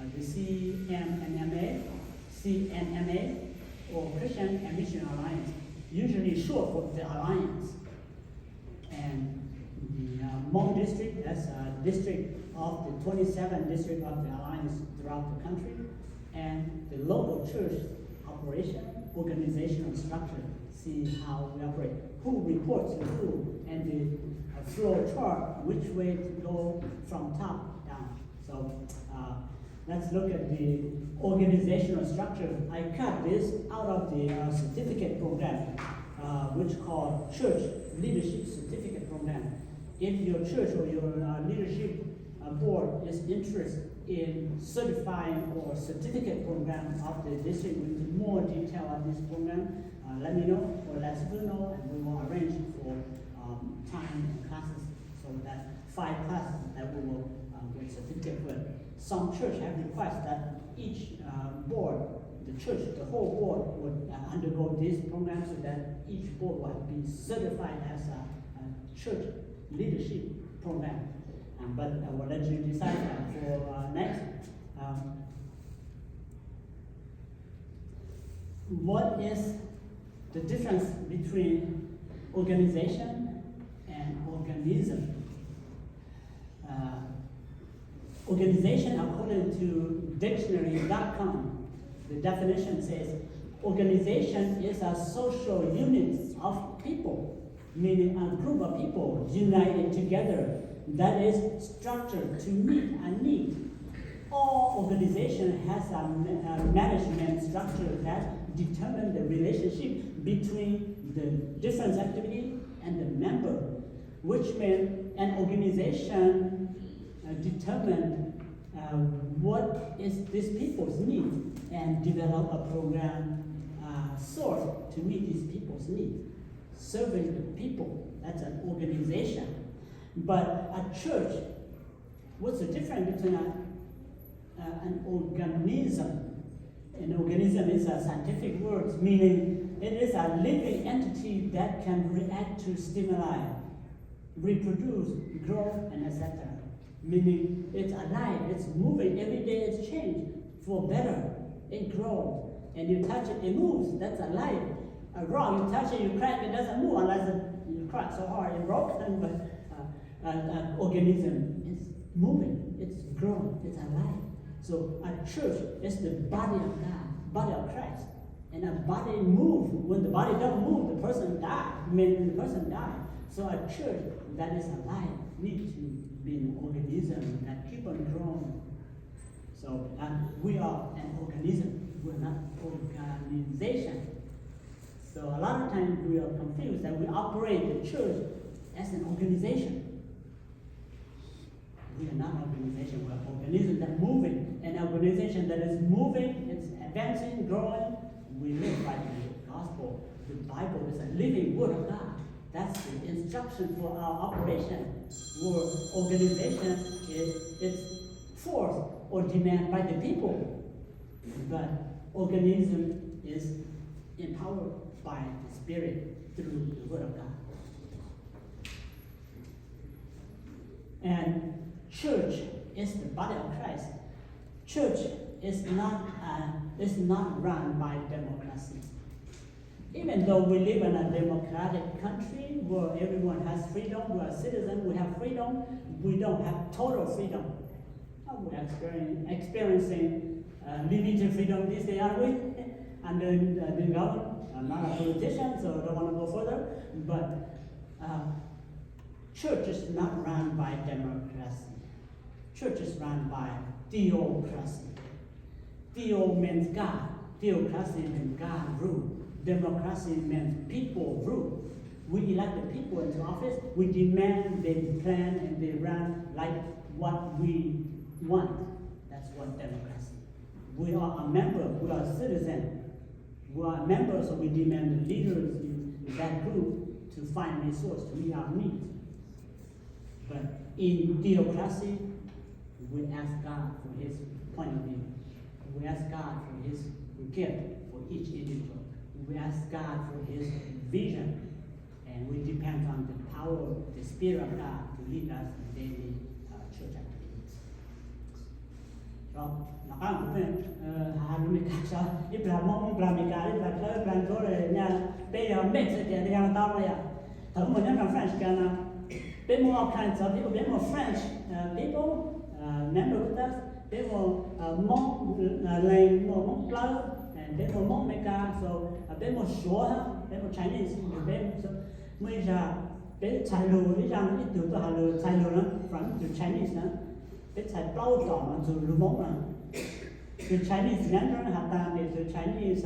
uh, the C M M A, C N M A, or Christian and Mission Alliance, usually short for the Alliance. And the, uh, Hmong district, that's a district of the twenty-seven district of the Alliance throughout the country, and the local church operation, organizational structure, see how we operate, who reports to who, and the, uh, flow chart, which way to go from top down. So, uh, let's look at the organizational structure. I cut this out of the, uh, certificate program, uh, which called Church Leadership Certificate Program. If your church or your, uh, leadership, uh, board is interested in certifying or certificate program of the district with more detail on this program, uh, let me know or let us know, and we will arrange for, um, time and classes so that five classes that we will, uh, get certificate with. Some church have requested that each, uh, board the church, the whole board would uh, undergo this program so that each board would be certified as a, a church leadership program. Um, but I will let you decide uh, for uh, next. Um, what is the difference between organization and organism? Uh, organization, according to dictionary dot com, the definition says organization is a social unit of people, meaning a group of people united together that is structured to meet a need. All organization has a, a management structure that determines the relationship between the different activity and the member, which means an organization uh, determine uh, what is these people's need and develop a program uh, source to meet these people's need. Serving the people, that's an organization. But a church, what's the difference between a, uh, an organism? An organism is a scientific word meaning it is a living entity that can react to stimuli, reproduce, grow, and et cetera. Meaning it's alive, it's moving, every day it's changed for better, it grows, and you touch it, it moves, that's alive. A rock, you touch it, you crack, it doesn't move unless it, you crack so hard, it broken, but uh, uh, uh, organism is moving, it's growing, it's alive. So a church is the body of God, body of Christ. And a body move. When the body don't move, the person die. I mean, the person die. So a church that is alive needs to be an organism that keep on growing. So uh, we are an organism. We're not organization. So a lot of times we are confused that we operate the church as an organization. We are not organization, we are organism that moving. An organization that is moving, it's advancing, growing. We live by the gospel. The Bible is a living word of God. That's the instruction for our operation. Where organization is it's forced or demanded by the people. But organism is empowered by the Spirit through the Word of God. And church is the body of Christ. Church is not uh, is not run by democracy. Even though we live in a democratic country where everyone has freedom, we are citizens, we have freedom, we don't have total freedom. Uh, we are experiencing, experiencing uh, limited freedom this day, aren't we? And then uh, the government, I'm not a politician, so I don't want to go further, but uh, church is not run by democracy. Church is run by theocracy. Theo means God. Theocracy means God rule. Democracy means people rule. We elect the people into office. We demand they plan and they run like what we want. That's what democracy. We are a member. We are a citizen. We are a member, so we demand the leaders in that group to find resource to meet our needs. But in theocracy, we ask God for his point of view. We ask God for his gift for each individual. We ask God for his vision. And we depend on the power of the Spirit of God to lead us in daily uh, church activities. Los qab kuv has lus Meskas so ib plag Hmoob, ib plag Meskas, ib plag Dlawb, ib plag Ntsuab, peb yog mix tias li yog tau no yom. Thaum mus nyob rau France no, peb muaj all kinds of people, peb muaj French people member with us, peb muaj Hmoob Lees, muaj Hmoob Dlawb, peb muaj Hmoob Meskas, so peb muaj Suav, peb muaj Chinese, peb muaj ib zag, peb txhais lus ib zag, ib tug tuaj has lus txhais lus na from ib tug Chinese na, peb txhais plaub tom no tus lus Hmoob na. Tus Chinese Mandarin has tas ces tus Chinese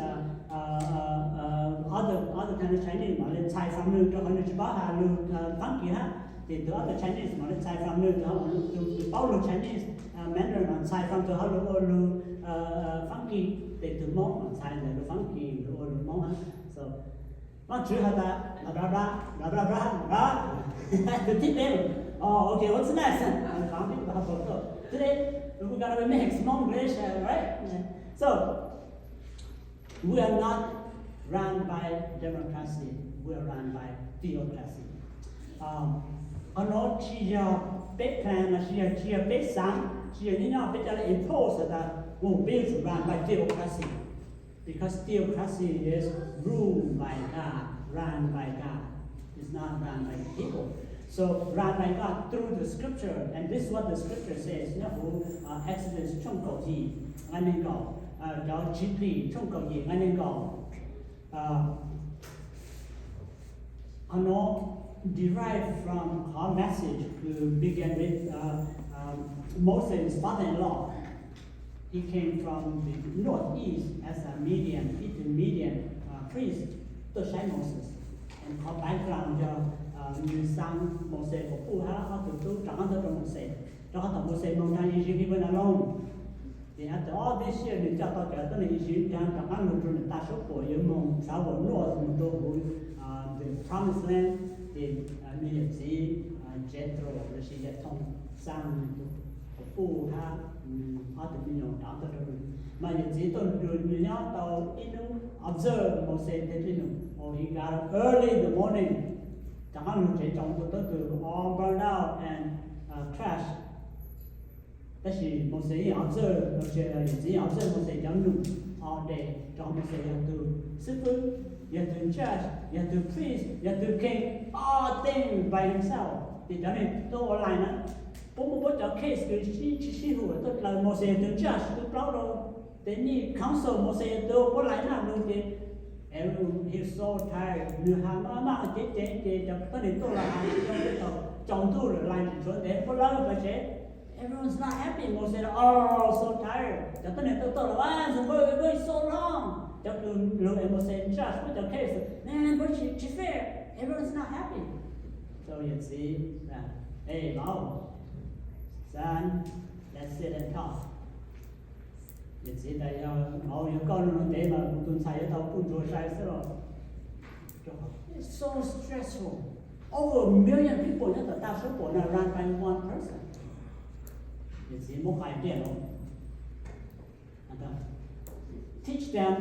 other other kind of Chinese mam li txhais from nws rau qhov nws tsis paub has lus Fab Kis hab, ces tus other Chinese mam li txhais from nws rau qhov tus paub lus Chinese Mandarin mam txhais from tus hauv lus ua lus Fab Kis, ces tus Hmoob mam txhais ntawm lus Fab Kis lus ua lus Hmoob hab. So Vaajtswv has tas blah blah blah blah blah blah blah. Tus thib peb, oh, okay, what's next? Today we gotta mix Hmong, English, right? So We are not run by democracy, we are run by theocracy. Qhov no tsis yog peb plan, los sis yog tsis yog peb xaav, tsis yog nyob nyob peb coj los impose tas, oh, peb yuav tsum run by theocracy. Because theocracy is ruled by God, run by God. It's not run by the people. So run by God through the scripture, and this is what the scripture says. Nyob hauv Exodus tshooj kaum yim nqai nees nkaum, cov Tswv Plig tshooj kaum yim nqai nees nkaum. Qhov no derive from qhov message kws began with Moses' father-in-law. He came from the northeast as a Midian, Ethiopian Midian priest, tuaj saib Moses. Qhov background yog nws xaa Moses quas puj hab ob tug tub rov qaab tuaj rau Moses, rau qhov thaum Moses moog nraag Iziv hib pab na loo, ces after all these years nws coj tau cov tuab neeg Iziv nraag rov qaab lug rua nwg tag suab puam yuav moog travel north moog rua huv the promised land. Ces nwg yawm txiv Jethro lossis Yathoo xaa nwg tug quas puj hab ob tug me nyuam rov tuaj rua nwg. Mas yawm txiv tuaj nrug nwg nyob tau ib nub, observe Moses tej dlej num. Oh, he got up early in the morning, rov qaab lug tsev tsaus ntuj, tub tug all burned out and trash. Tab sis Moses yeej observe, yawm txiv yeej observe Moses cov num all day, rau qhov Moses yog tug xib fwb, yog tug judge, yog tug priest, yog tug king, all things by himself. Ces cov neeg tuaj ua line na, puab muaj puab cov case kws tsi sib hum tuaj dlaws, Moses yog tug judge, tug plaub rau tej nyij council, Moses yog tug puab line na lug ces everyone, he so tired, nwg has maj maj ceev ceev ces cov tuab neeg tuaj los has tsis tau, tsaus ntuj lawm, line tseem tshuav ntev, puab lawb pais tsev. Everyone's not happy. Moses, oh, so tired. Cov tuab neeg tuaj tuaj los, why, why so long? Cov kws lug as Moses judge puab cov case, man, puab tsis fair. Everyone's not happy. So yawm txiv, hey, Mauv, son, let's sit and talk. Yawm txiv tas, yog Mauv, yog koj lug ntev mas kuv tus ntxhais yuav tau puj ntsuag sai xwb los. It's so stressful. Over a million people nyob tom tag suab puam na run by one person. Yawm txiv muab qhia tias, teach them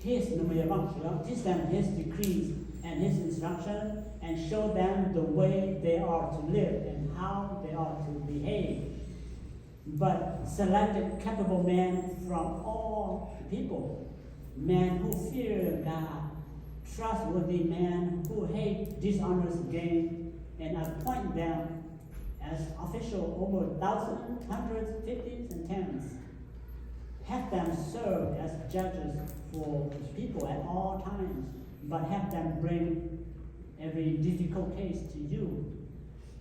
his, nws mas yog Vaajtswv, teach them his decrees and his instruction, and show them the way they are to live and how they are to behave. But selected capable men from all the people, men who fear God, trustworthy men who hate dishonest gain, and appoint them as officials over thousands, hundreds, fifties, and tens. Have them serve as judges for the people at all times, but have them bring every difficult case to you.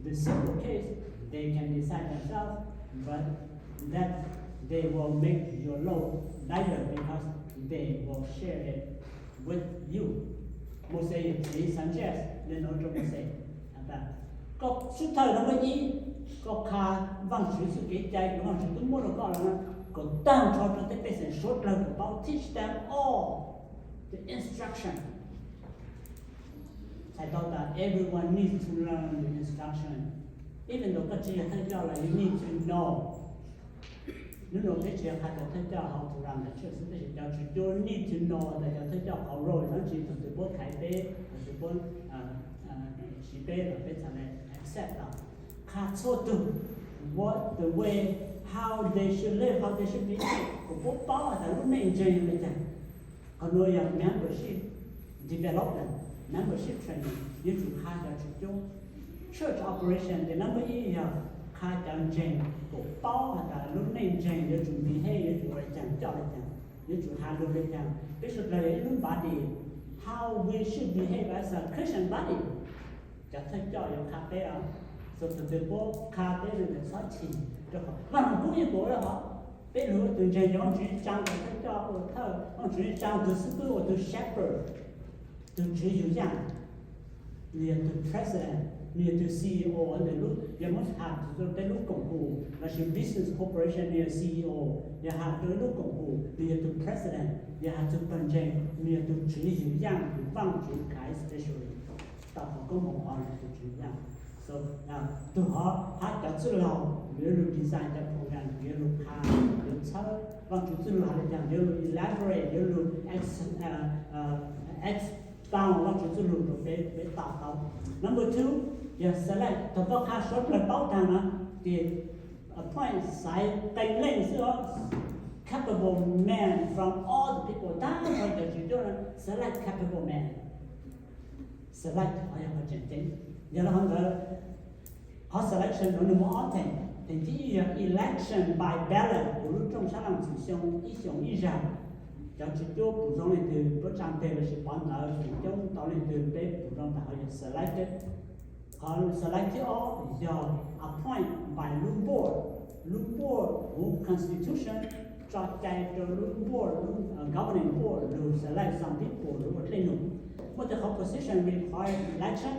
The simple case, they can decide themselves, but that they will make your load lighter because they will share it with you. Moses yawm txiv suggest le nuav rau Moses, koj xub thawj numev ib, koj qha Vaajtswv txuj kev cai kws Vaajtswv tub muab rau koj lawm na, kom taag nrho rau tej pej xeem suav dlawg kom paub, teach them all the instruction. Txhais tau tas everyone needs to learn the instruction. Even though koj tsi yog thawj coj los you need to know. Nub nua peb tsi yog qha cov thawj coj how to run the church xwb, tab sis cov tswv cuab need to know tas cov thawj coj qhov role dlaab tsi, thaum twg puab thaiv peb, thaum twg puab siv peb los peb txhad le accept tau. Qha txhua tug what the way, how they should live, how they should behave, kom puab paub has tas lub neej ntseeg le caag. Qhov nuav yog membership development, membership training, yuav tsum qha cov tswv cuab. Church operation tes number ib yog qha cov ntseeg kom paub has tas lub neej ntseeg yuav tsum behave, yuav tsum ua le caag, coj le caag, yuav tsum has lug le caag. Peb suav dlawg yog ib lub body, how we should behave as a Christian body. Cov thawj coj yuav qha peb, so thaum twg puab qha peb le ntawd txhob chim, rau qhov Vaaj Lug Kub yeej tuav le hov, peb lug ua tug ntseeg ces Vaajtswv tsaa cov thawj coj ua thawj, Vaajtswv tsaa tug xib fwb ua tug shepherd, tug tswv yug yaaj. Nwg yog tug president, nwg yog tug C E O ntawm lub, yog muab has rua peb lub koom haum lossis business corporation, nwg yog C E O, yog has rua lub koom haum, nwg yog tug president, yog has tug pawg ntseeg, nwg yog tug tswv yug yaaj, Vaajtswv Kaiv specially, tau qhov koob moov hov nwg yog tug tswv yug yaaj. So, tus hov hab cov txwj laug yuav lug design cov program, yuav lug qha, yuav txhawb. Vaajtswv txwj lug has le caag yuav lug elaborate, yuav lug expound Vaajtswv txwj lug rua peb, peb to taub. Number two, yog select, thaus koj qha suav dlawg paub taag na, ces appoint xaiv qee leej xwb os. Capable man from all the people, taag nrho cov tswv cuab na, select capable man. Select qhov yog qhov tseem ceeb. Yog le hov ntawd, qhov selection nuav nwg muaj ob theem. Theem thib ib yog election by ballot, kuv lub rooj sab laaj txug xyoo ib xyoos ib zag, cov tswv cuab pum zoo leej twg, puab tsaa teg lossis pov ntawv feem coob tau leej twg, peb pum zoo tas qhov yog selected. Qhov select thib ob yog appoint by lub board. Lub board huv constitution tso cai rua lub board, lub governing board lug select some people lug ua dlej num. Muaj tej qhov position require election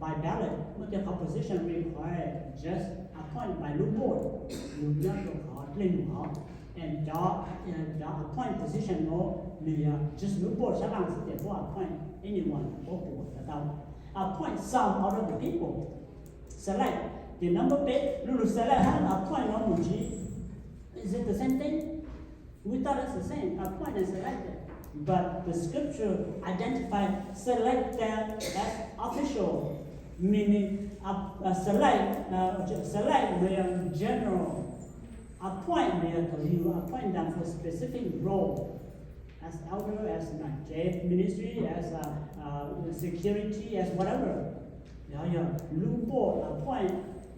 by ballot, muaj tej qhov position require just appoint by lub board, lug nyob rua qhov dlej num hov. And cov, cov appoint position nuav nwg yog just lub board sab laaj xwb, ces puab appoint anyone puab pum tau. Appoint some out of the people. Select, ces number peb, lub lug select hab appoint nuav mus ntsib, is it the same thing? We thought it's the same, appoint and selected. But the scripture identify select them as official, meaning select, select means general, appoint means you appoint them for specific role, as elder, as ministry, as security, as whatever. Yog, yog lub board appoint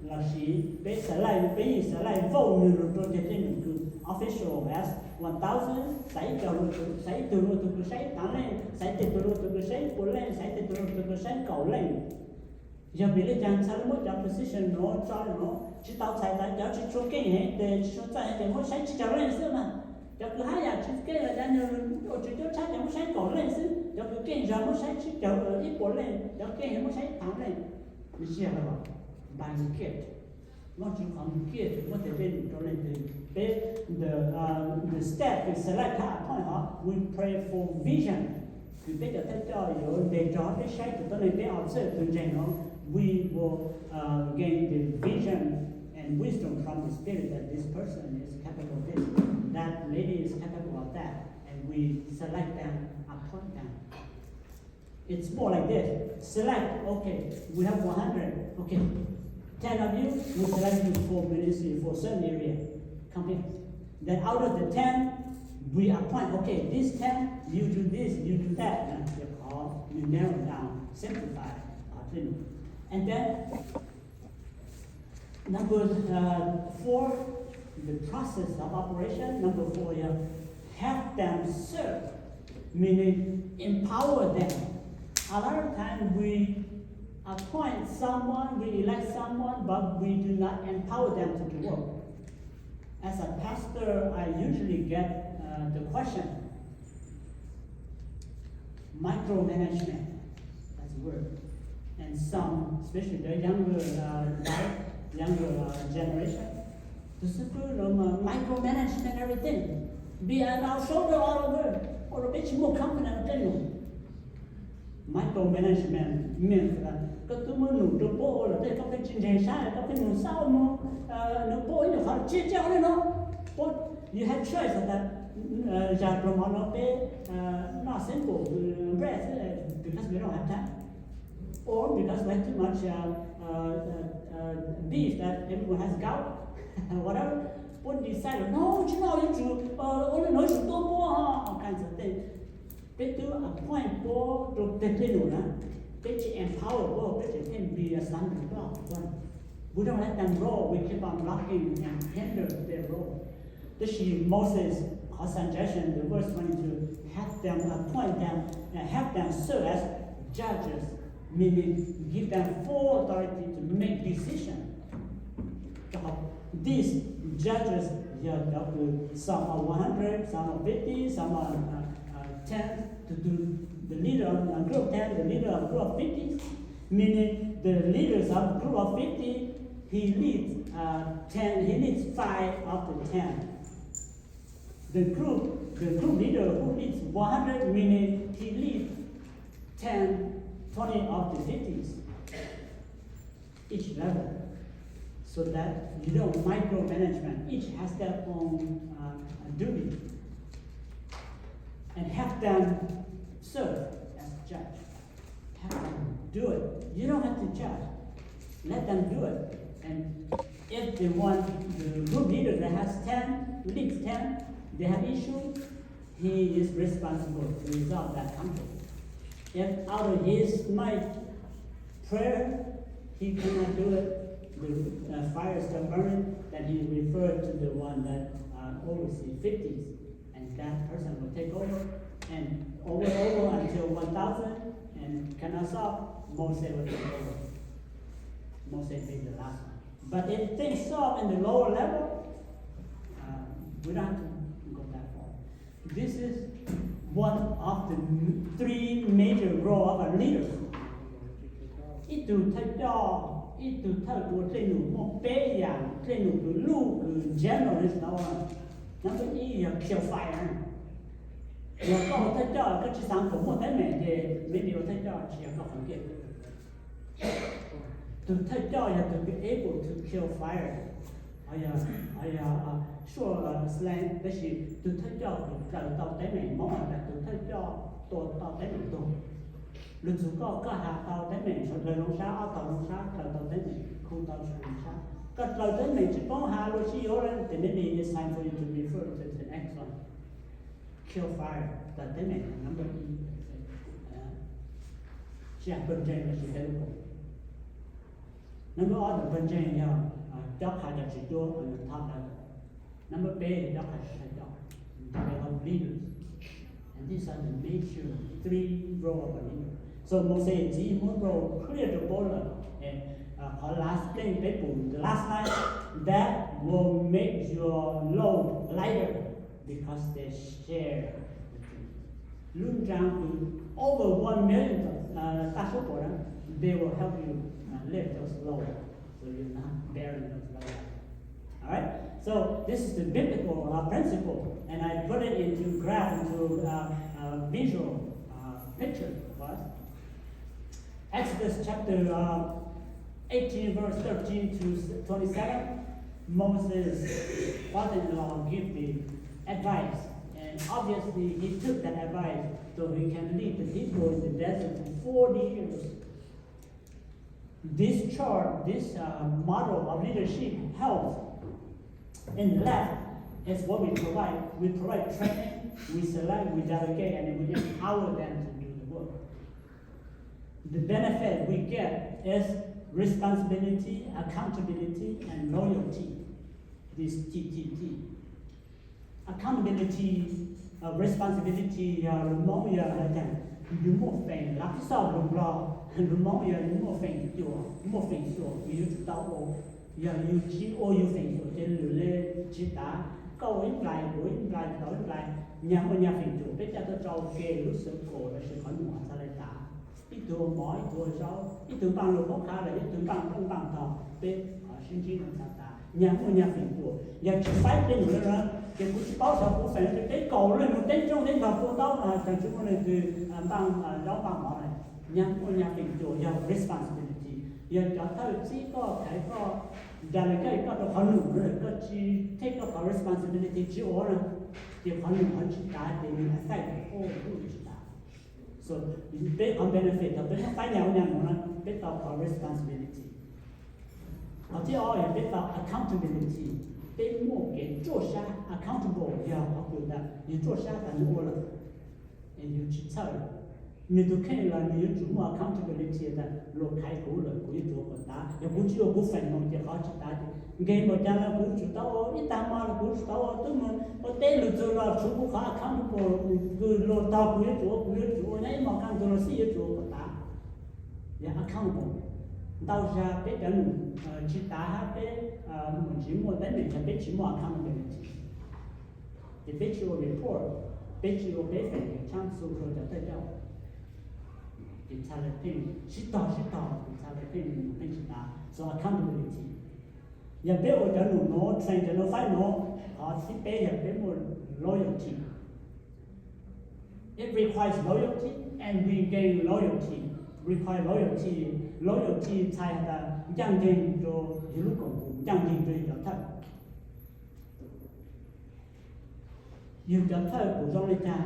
lossis peb select, peb yeej select vote nwg lug rua tej dlej num kws official as one thousand, xaiv ib tug lug tug kws saib ib taag leej, xaiv tej tug lug tug kws saib ib puas leej, xaiv tej tug lug tug kws saib kaum leej. Yog vim le caag txhaj le muab cov position nuav tso le nuav? Tsis tau txhais tas cov tsis tshua keej heev tes, tsis tshua txawj heev tes muab saib tsib caug leej xwb mas. Cov kws hab yam tsis keej los cov nwg ua tswv cuab tshab ces muab saib kaum leej xwb, cov kws keej zog muab saib tsib caug, ib puas leej, cov keej heev muab saib ib taag leej. Nws tsis yog le, by gift. Vaajtswv qhov gift muab tej dlej num rua leej twg. Peb, the step to select hab appoint hov, we pray for vision. Kws peb cov thawj coj yuav ntes rua peb saib tug tuab neeg peb observe tug ntseeg nuav, we will gain the vision and wisdom from the Spirit that this person is capable of this, that lady is capable of that, and we select them, appoint them. It's more like this. Select, okay, we have one hundred. Okay, ten of you, we select you for ministry for certain area. Come here. Then out of the ten, we appoint, okay, these ten, you do this, you do that. Qhov you narrow down, simplify. And then number four, the process of operation. Number four, you have them serve, meaning empower them. A lot of times we appoint someone, we elect someone, but we do not empower them to do work. As a pastor, I usually get the question, micromanagement, that's the word. And some, especially the younger, uh, life, younger uh, generation, tus xib fwb nuav micromanagement everything, be on our shoulder all over, ua rua peb tsis muaj confidence tej num. Micromanagement means koj twb muab num rua puab ua lawm tej, koj pheej tsis ntseeg saib, koj pheej nug xab moog, nug puab ib nyuag qhov tsis tsis ua le nuav, puab, you have choice tas zag pluag mov nuav peb noj simple bread xwb, because we don't have time, or because we have too much beef that everyone has gout, whatever, puab decide no, tsis noj, yuav tsum ua le nuav, yuav tsum tuab puab, all kinds of things. Peb twb appoint puab rua tej dlej num na, peb tsis empower puab, peb tseem pheej be a stumbling block. We don't let them grow, we keep on blocking and hinder their growth. Tab sis Moses, qhov suggestion, the verse twenty-two, have them appoint them and have them serve as judges, meaning give them full authority to make decision. These judges, yog cov kws some are one hundred, some are fifty, some are ten, to do the leader of a group of ten, the leader of group of fifty, meaning the leaders of group of fifty, he leads uh, ten, he leads five of the ten. The group, the group leader who leads one hundred, meaning he leads ten, twenty of the fifties. each level, so that you don't micromanagement. Each has their own uh, duty, and have them serve as judge. Have them do it. You don't have to judge. Let them do it. And if they want, the group leader that has ten, leads ten, they have issue, he is responsible to resolve that conflict. If out of his mind prayer, he cannot do it, the uh, fire is still burning, then he referred to the one that uh, oversees fifties, and that person will take over, and over and over until one thousand, and cannot solve, Moses will take over. Moses being the last one. But if things solve in the lower level, uh, we don't have to go that far. This is one of the three major role of a leader. Ib tug thawj coj, ib tug thawj ua dej num muaj peb yam dej num kws luj kws general li no. Number ib yog kill fire. Yog koj ua thawj coj koj tsis xav kom muaj teeb meem ces maybe ua thawj coj tsis yog koj qhov kiaj. Tus thawj coj yog tus kws able to kill fire. Ho yog, ho yog suaj slang, tab sis tus thawj coj kws dlaws tau teeb meem, Hmoob has tas tus thawj coj tua tau teeb meem tuag. Lug txug koj, koj has tau teeb meem, dlaws loo sab, ob tog loo sab, dlaws tau teeb meem, khu tau loo sab. Koj dlaws teeb meem tsis poob has lug sib yuav lawm, then maybe it's time for you to refer to the next one. Kill fire, dlaws teeb meem number ib. Tsis yog pawg ntseeg los sis peb lub koom. Number ob, pawg ntseeg yog cob qha cov tswv cuab, top level. Number peb yog cob qha thawj coj, they are leaders. And these are the major three role of a leader. So Moses txiv muab role clear rau paub lawm. Qhov last thing peb pum the last line, that will make your load lighter because they share the truth. Lub nra kws over one million tag suab puam, they will help you lift those load, so you're not bearing those load. All right? So this is the biblical uh, principle, and I put it into graph, into uh, uh, visual uh, picture for us. Exodus chapter uh, eighteen, verse thirteen to twenty-seven, Moses' father-in-law give the advice, and obviously he took that advice so he can lead the people in the desert for forty years. This chart, this uh, model of leadership helps in life is what we provide. We provide training, we select, we delegate, and we empower them to do the work. The benefit we get is responsibility, accountability, and loyalty. This T T T. Accountability, uh, responsibility yog lus Moob yog hais tias yus muaj feem, lab tib xoj lus Nplog, lus Moob yog yus muaj feem xyuam, muaj feem xyuam kws yus yuav tsum tau ua. Yog yus tsis ua yus feem xyuam ces lwm le tsis tas. Koj ua ib nplais, kuv ua ib nplais, tau ib nplais, nyag muaj nyag feem xyuam, peb caj tuaj tso ua ke, lub xwm kaum los sis qhov num txhad le tas. Ib tug ua mov, ib tug ua zaub, ib tug npaaj lug paub qha los ib tug npaaj rooj npaaj tog, peb qhov sib ntsib no txhad tas, nyag muaj nyag feem xyuam. Yog tsis faib tej num le no ces kuv tsis paub xyov kuv feem, ces peb kaum leej mus teb rooj teb tog tua taub no, tseem tsis muaj leej twg npaaj zaub npaaj mov le. Nyag muaj nyag feem xyuam yog responsibility. Yog cov thawj txib koj, thaiv koj, delegate koj rau qhov num, koj tsis take koj qhov responsibility tsis ua na, ces qhov num ho tsis tas, ces nws affect the whole group tsis tas. So peb qhov benefit thaum peb muab faib nyag ua nyag num na, peb tau qhov responsibility. Qhov thib ob yog peb tau accountability, peb muaj kev ruaj sab. Accountable yog qhov kws tas yus ruaj sab tas nws ua lawm, yus tsis txhawj lawm. Nws tus kheej los nws yuav tsum muaj accountability tas luag khaiv kuv lawm kuv yuav tsum ua kom tas, yog kuv tsis ua kuv feem mus ces qhov tsis tas. Ces nkeeg npaum cas los kuv tsum tau ua, ib tag hmo los kuv tsum tau ua, twb mus ua teb lug txug los tshuav kuv qhov accountable, kws luag tog kuv yuav tsum ua, kuv yuav tsum ua, nyob ib hmo kaj ntug los xij yuav tsum ua kom tas. Yog accountable. Ntau zag peb cov num tsis tas hab peb mus tsis muaj teeb meem yog peb tsis muaj accountability. Ces peb tsis ua report, peb tsis ua peb feem tshaab xu rua cov thawj coj, ces txhad le pheej sib tog sib tog, ces txhad le pheej num pheej tsis tas. So accountability. Yog peb ua cov num nuav, train cov nuav, faib nuav, qhov thib peb yog peb muaj loyalty. It requires loyalty and we gain loyalty. Require loyalty, loyalty txhais has tas ncaj ncees rau yus lub koom haum, ncaj ncees rau yus cov thawj. Yus cov thawj kuj zoo li cas,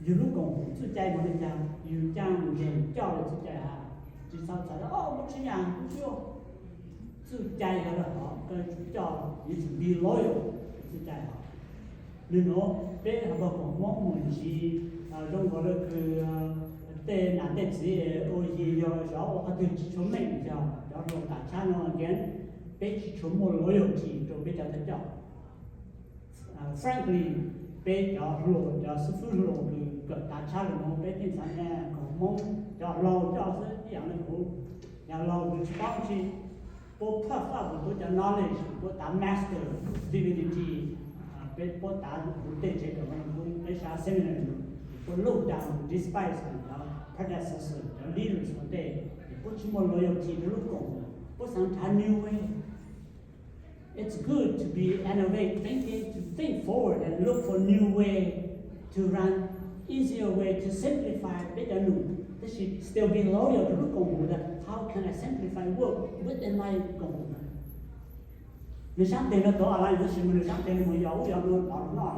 yus lub koom haum txuj cai mus li cas, yus ncaj ncees coj li txuj cai has. Tsis txhob txhais o kuv tsis yam kuv tsis ua, txuj cai has lawm hov koj yuav tsum coj, yuav tsum be loyal txuj cai hov. Nws nuav peb hab pog koom Hmoob mus ntsis zoo nkaus le kws tej nam tej txiv ua yig yog zov ua qhov twg tsis tshua meej, yog cov hluas tas tshab no again, peb tsis tshua muaj loyalty rau peb cov thawj coj. Frankly, peb cov hluas, cov xib fwb hluas kws kawm tas tshab lug nuav peb pheej xav tas koom Hmoob cov laug coj xwb ib yam le kuv, yog laug kws tsis paub dab tsi, puab phaj faj kuv cov knowledge, puab tav Master Divinity, peb puab tav kuv tej tsev kawm, peb sab seminary, puab look down, despise cov predecessor, cov leaders ua ntej, puab tsis muaj loyalty rau lub koom, puab xav nrhav new way. It's good to be innovate thinking, to think forward and look for new way to run, easier way to simplify peb cov num, tab sis still be loyal to lub koom haum tas how can I simplify work within my koom haum. Nws sab tes no tau align tab sis mas nws sab tes no mus yog ub yog no los noj,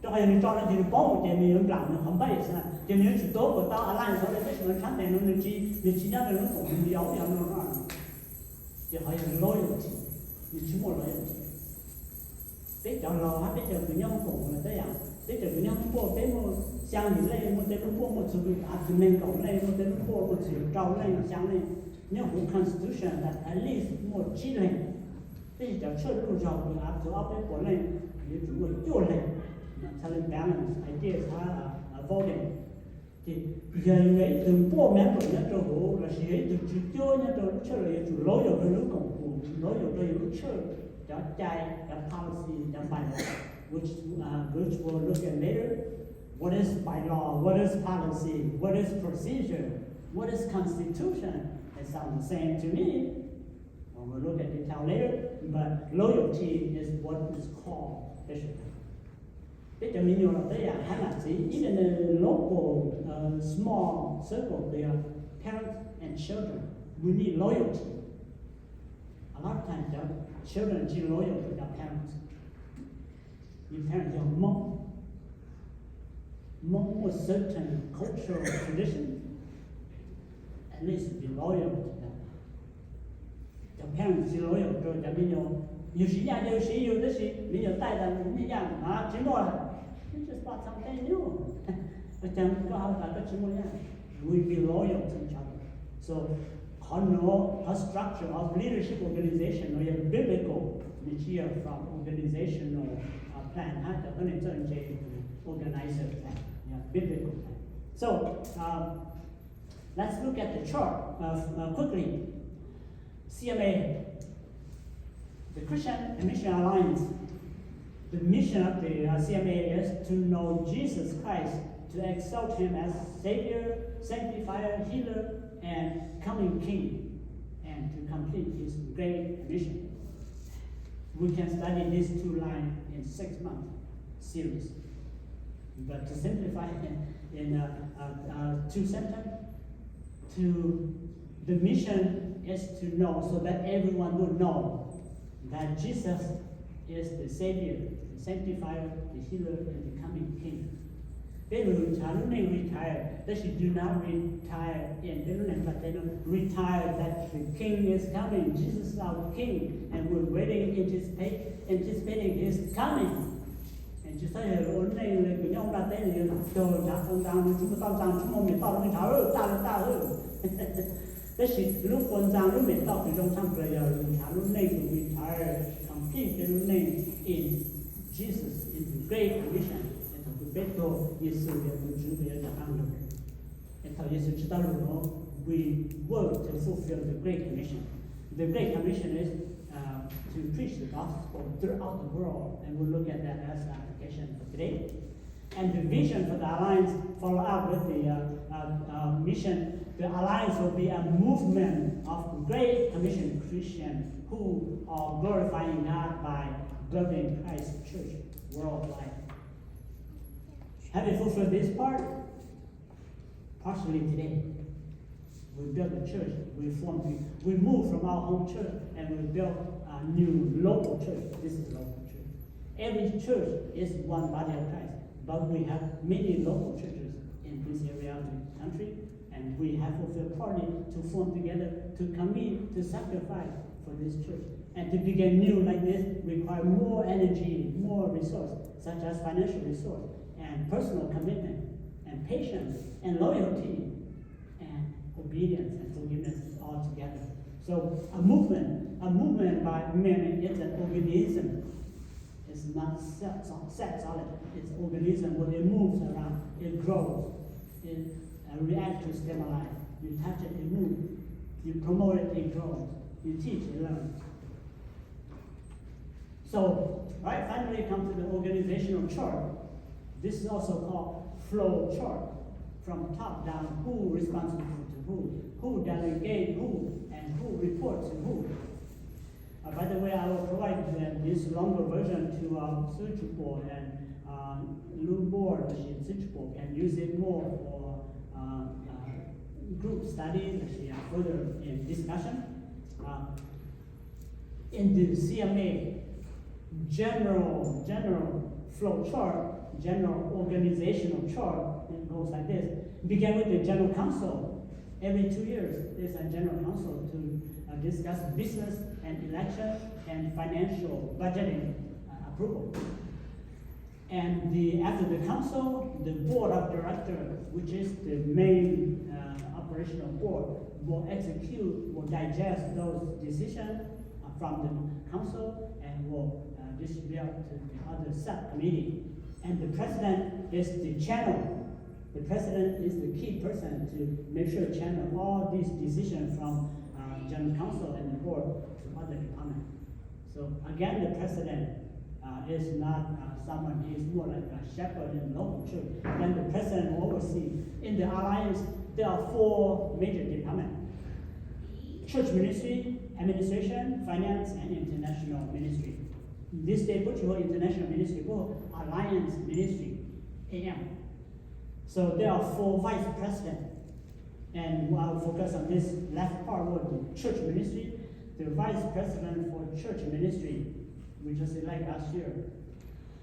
rau qhov yog nws tso no ces nws paub ces nws yuav nplaim nws qhov npaj xwb, ces nws yuav tsum tuav kom tau align xwb, tab sis mas nws sab tes no nws tsis, nws tsis nyob rau lub koom haum, nws yog ub yog no noj. Ces qhov yog loyalty, nws tsis muaj loyalty. Peb cov laug hab peb cov kws nyob koom haum los teb yam, peb cov kws nyob npuaj peb muaj xyaa yim leej, muaj tej lub npuaj muaj txug av txug neeg nkaum leej, muaj tej lub npuaj muaj txug rau leej xyaa leej. Nyob huv constitution tas at least muaj tsib leeg, tab sis cov tshawj lub zog kws av txug ob peb puas leej, yuav tsum muaj cuaj leeg, txhaj le balance ideas hab voting. Ces yog yus yog ib tug npuaj member nyob rau huv lossis yog ib tug tswv cuab nyob rau lub tshawj los yuav tsum loyal rau lub koom haum, loyal rau yus lub tshawj, cov cai, cov policy, cov bylaw, which, which we'll look at later. What is bylaw? What is policy? What is procedure? What is constitution? It sounds the same to me. We'll look at detail later, but loyalty is what is called. Peb cov me nyuam los teb yam hab nam txiv, even the local small circle, they are parents and children, we need loyalty. A lot of times cov children tsis loyal to cov parents. Yus parents yog Hmoob, Hmoob muaj certain cultural tradition, at least be loyal to them. Cov parents tsis loyal rau cov me nyuam, yus siv yaj ces yus siv yus, tab sis me nyuam taij tas me yaj mas tsis muaj lawm, you just bought something new. Ua cas koj has tas koj tsis muaj yaj? We be loyal to each other. So qhov nuav, qhov structure of leadership organization nuav yog biblical, nws tsis yog from organizational plan hab cov tuab neeg txawj ntse organizer plan, yog biblical plan. So let's look at the chart quickly. C M A, the Christian and Mission Alliance. The mission of the uh, C M A is to know Jesus Christ, to exalt him as Savior, Sanctifier, Healer, and Coming King, and to complete his great commission. We can study these two lines in six months series. But to simplify it in uh, uh, uh, two sentences, to the mission is to know so that everyone will know that Jesus is the Savior, the Sanctifier, the Healer, and the Coming King. Peb lug nrhav lub neej retire, tab sis do not retire in peb lub neej nplaj teb no, retire that the King is coming, Jesus is our King, and we're waiting, anticipate, anticipating his coming. Tsis txhob yog ua neej le kws nyob nplaj teb nws yog tog nrhav qhov ntxaa, nws tsis muaj toj ntxaa, tsis muaj mem toj, nws nrhav tag le tag. Tab sis lub qhov ntxaa lub mem toj kws zoo tshaj plaws yog nrhav lub neej kws retire complete peb lub neej in Jesus, in the Great Commission. Es thaum kws peb tuag, Yexus yog tus tswv kws yuav rov qab lug. Es thaum Yexus tsis tau lug nuav, we work to fulfill the Great Commission. The Great Commission is uh, to preach the gospel throughout the world, and we'll look at that as an application for today. And the vision for the alliance follow up with the uh, uh, uh, mission. The alliance will be a movement of great commission Christians who are glorifying God by building Christ's church worldwide. Have we fulfilled this part? Partially today. We built the church, we formed, we moved from our home church and we built a new local church. This is local church. Every church is one body of Christ, but we have many local churches in this area of the country, and we have fulfilled partly to form together, to commit, to sacrifice for this church. And to begin new like this require more energy, more resource, such as financial resource, and personal commitment, and patience, and loyalty, and obedience and forgiveness all together. So a movement, a movement by many, it's an organism. It's not set, set solid. It's organism. When it moves around, it grows. It uh, reacts to stimuli. You touch it, it moves. You promote it, it grows. You teach, it learns. So, right, finally come to the organizational chart. This is also called flow chart, from top down, who responsible to who, who delegate who, and who report to who. Uh, by the way, I will provide uh, this longer version to uh, Suu Kyi and uh, Lu Bo, Suu Kyi can use it more for uh, uh, group study, uh, further in discussion. Uh, in the C M A, general, general flow chart, general organizational chart, it goes like this. Begin with the general council. Every two years, there's a general council to uh, discuss business and election and financial budgeting uh, approval. And the, after the council, the board of directors, which is the main uh, operational board, will execute, will digest those decisions uh, from the council and will uh, distribute to the other subcommittee. And the president is the channel. The president is the key person to make sure channel all these decisions from uh, general council and the board to other departments. So again, the president uh, is not uh, someone, he is more like a shepherd in the local church. Then the president will oversee. In the alliance, there are four major departments: church ministry, administration, finance, and international ministry. This day, Portugal International Ministry, Portugal Alliance Ministry, A M. So there are four vice presidents. And I will focus on this last part, what the church ministry, the vice president for church ministry, we just elect last year.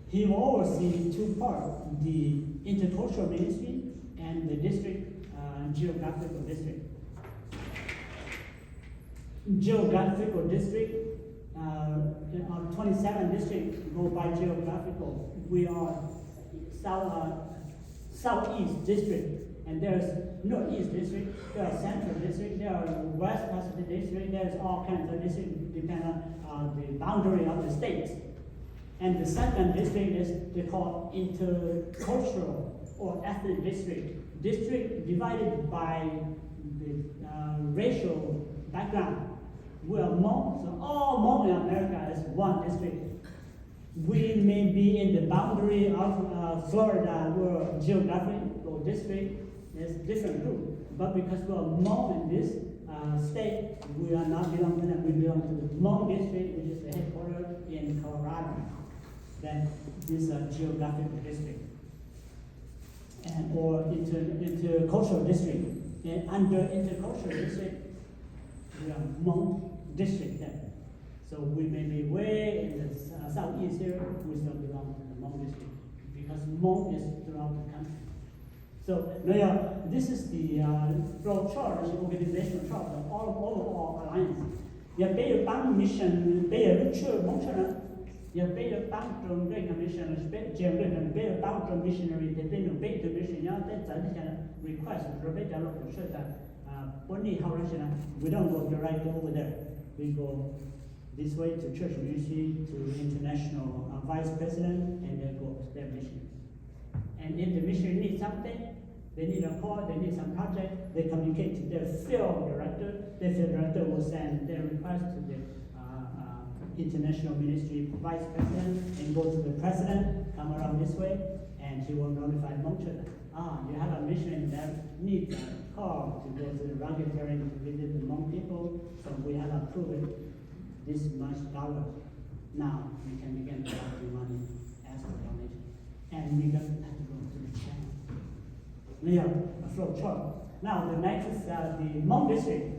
He will oversee two parts, the intercultural ministry and the district, uh, geographical district. Geographical district, uh, uh, twenty-seven districts go by geographical. We are south, uh, southeast district, and there's northeast district, there's central district, there's west Pacific district, there's all kinds of districts depending on uh, the boundary of the states. And the second district is they call intercultural or ethnic district. District divided by the uh, racial background. We are Hmong, so all Hmong in America is one district. We may be in the boundary of uh, Florida, where geographical district is different group. But because we are Hmong in this uh, state, we are not belong to them. We belong to the Hmong district, which is the headquarters in Colorado. Then this uh, geographical district. And or inter, intercultural district. And under intercultural district, we are Hmong district then. So we may be way in the uh, southeast here, we still belong to the Hmong district because Hmong is throughout the country. So no, yeah, this is the uh, flow chart, the organizational chart of all overall alliance. Yog peb yuav pab mission, peb yog lub church Hmoob church na, yog peb yuav pab rau Great Commission, peb general Great Commission, peb yuav pab rau missionary, ces peb nug peb tus missionary nyob teb txawv teb chaws request rau peb cov local church tas pab nij hauv no si na, we don't go directly over there. We go this way to church ministry, to international uh, vice president, and then go to their missions. And if the missionary needs something, they need a call, they need some project, they communicate to their field director. Their field director will send their request to the uh, uh, international ministry vice president and go to the president, come around this way, and he will notify Hmong church. Ah, you have a mission that needs a call to go to the Rugged Terrain to visit the Hmong people, so we have approved this much dollars. Now we can begin collecting money as for donation. And we don't have to go to the channel. Now, a flow chart. Now the next is uh, the Hmong district.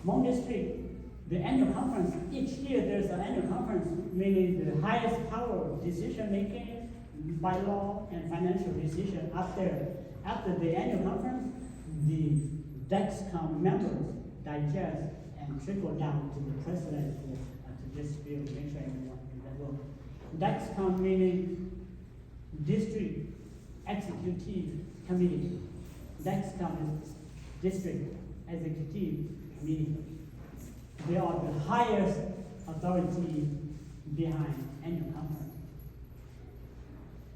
Hmong district, the annual conference, each year there's an annual conference, meaning the highest power decision making, bylaw and financial decision up there. After the annual conference, the Dexcom members digest and trickle down to the president for uh, to distribute, make sure everyone do that work. Dexcom meaning District Executive Committee. Dexcom is District Executive Committee. They are the highest authority behind annual conference.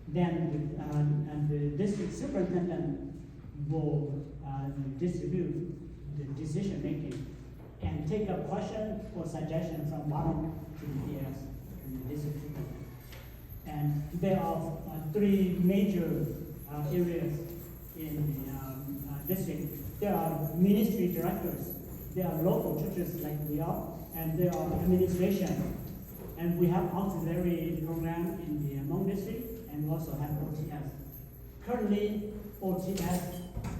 Then the, uh, and the district superintendent will uh, distribute the decision making and take up questions or suggestions from bottom to the D S and the district superintendent. And there are uh, three major uh, areas in the um, uh, district. There are ministry directors, there are local churches like we are, and there are administration. And we have auxiliary program in the Hmong district, and we also have O T S. Currently, O T S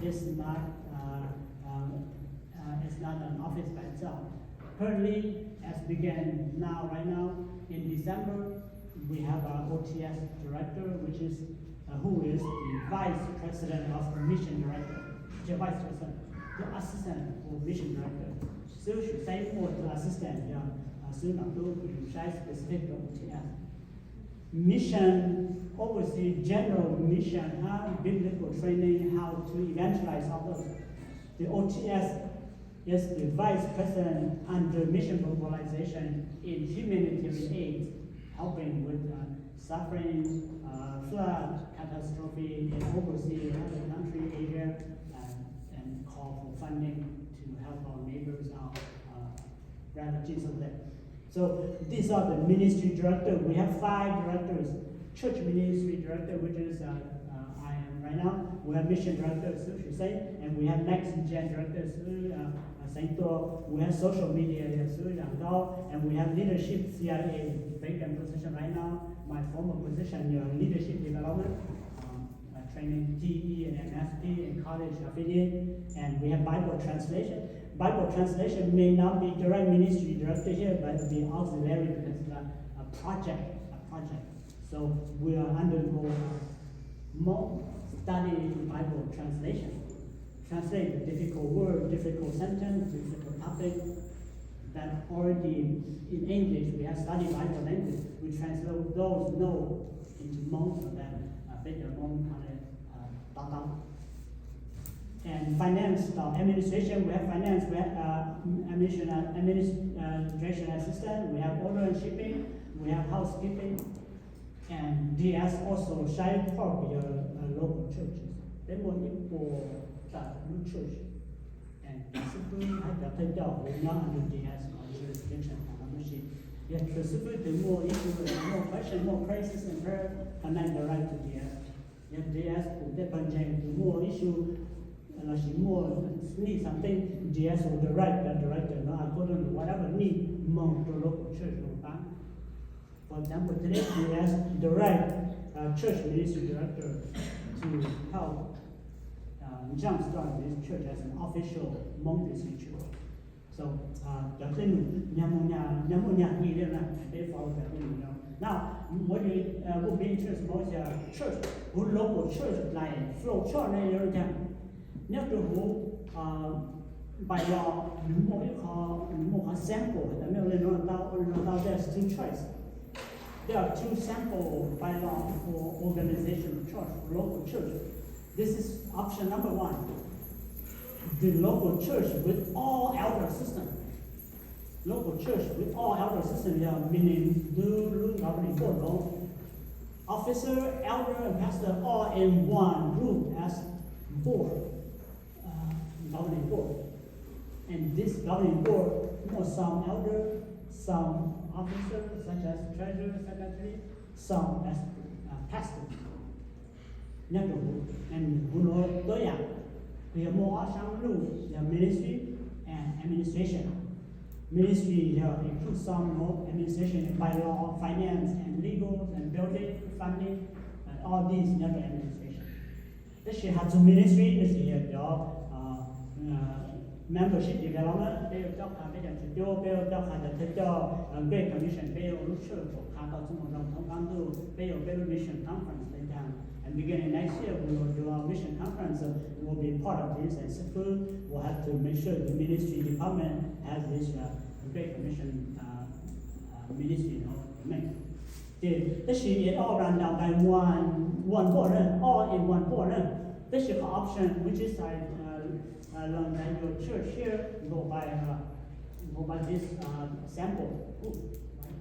is not uh, uh, uh, is not an office by itself. Currently, as began now, right now, in December, we have our O T S director, which is uh, who is the vice president of the mission director, the vice president, the assistant for mission director. Xwb xwm saib muaj the assistant yog xwb no tub specific to O T S. Mission, oversee general mission, uh, biblical training, how to evangelize others. The O T S is the vice president under mission mobilization in humanitarian aid, helping with uh, suffering, uh, flood, catastrophe in overseas, other country, Asia, uh, and call for funding to help our neighbors, our uh, relatives over there. So these are the ministry director. We have five directors. Church ministry director, which is uh, uh, I am right now. We have mission director, Su Shu Sen, and we have next gen director, Su uh, uh, Sen Tuo. We have social media, Su Yang Gao, and we have leadership, C I A, vacant position right now. My former position, your leadership development. Um, uh, training T E and M S T and college affiliate, and we have Bible translation. Bible translation may not be direct ministry director here, but it will be auxiliary because it's a, a project, a project. So we are undergo a more study Bible translation. Translate the difficult word, difficult sentence, difficult topic that already in English we have studied Bible language. We translate those no into Hmong so that uh, better Hmong can uh, talk out. And finance, uh, administration, we have finance, we have uh, administration, uh, administration assistant, we have order and shipping, we have housekeeping, and D S also side park your uh, local churches. Peb muaj ib puas tawm lub church. And xib fwb hab cov thawj coj kuv nyob under D S jurisdiction no tab sis yog xib fwb twg muaj issue, muaj question, muaj crisis and prayer, connect direct to D S. Yog D S kuv tej pawg ntseeg twg muaj issue lossis muaj need something, D S will direct the director no according to whatever need moog rau local church no pab. For example, today D S direct uh, church ministry director to help uh, jumpstart this church as an official Hmong district church. So uh, cov tej num nyag muaj nyag, nyag muaj nyag hais li na, peb follow cov tej num no. Now, what you uh, would be interest most uh, church, who local church like flow church ne, you know, nyob rau huv bylaw nws muaj ib qho, nws muaj qhov sample hais tias mej ua li no tau, ua li no tau, there's two choice. There are two sample bylaw for organization of church, for local church. This is option number one. The local church with all elder system. Local church with all elder system, yeah, meaning ntu lub governing board no. Officer, elder, and pastor all in one group as board. Uh, governing board. And this governing board, you know, some elder, some officer, such as treasurer, secretary, some as uh, pastor. Nyob rau huv, and huv nuav tuab yam, yog muaj ob saab luj yog ministry and administration. Ministry yog include some of administration and bylaw, finance and legal and building, funding, and all these nyob rau administration. Tab sis has txug ministry no ces yog cov membership development, peb yuav cob qha peb cov tswv cuab, peb yuav cob qha cov thawj coj, Great Commission, peb yuav ua lub tshwj pom qha tau txuj moo zoo thoob qab ntuj, peb yuav peb lub mission conference peb cag. And beginning next year we will do our mission conference, will be part of this, and xib fwb will have to make sure the ministry department has this Great Commission ministry, no, to make. Ces tab sis it all run down by one, one board, all in one board. Tab sis qhov option which is like, uh, uh, learn that your church here go by, uh, go by this uh, sample group, right?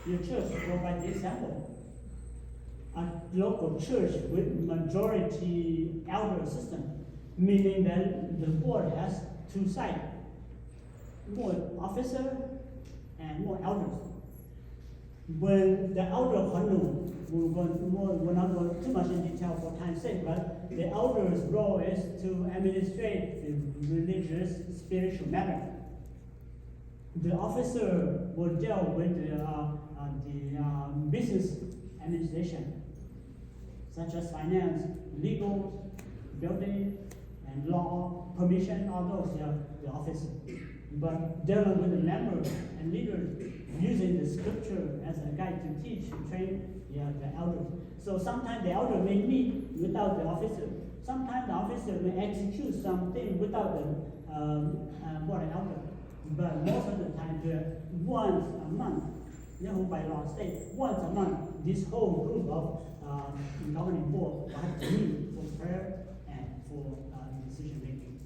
Your church go by this sample. A local church with majority elder system, meaning that the board has two sides, more officer and more elders. When the elder qhov num, we will, will not go too much in detail for time's sake, but the elder's role is to administrate the religious spiritual matter. The officer will deal with the, uh, uh, the uh, business administration, such as finance, legal, building, and law, permission, all those, yeah, the officer. But dealing with the member and leader, using the scripture as a guide to teach, to train, yeah, the elders. So sometimes the elder may meet without the officer. Sometimes the officer may execute something without the um, uh, board elder. But most of the time, the once a month, Nyob hauv by law state, once a month, this whole group of uh, governing board will have to meet for prayer and for uh, decision making.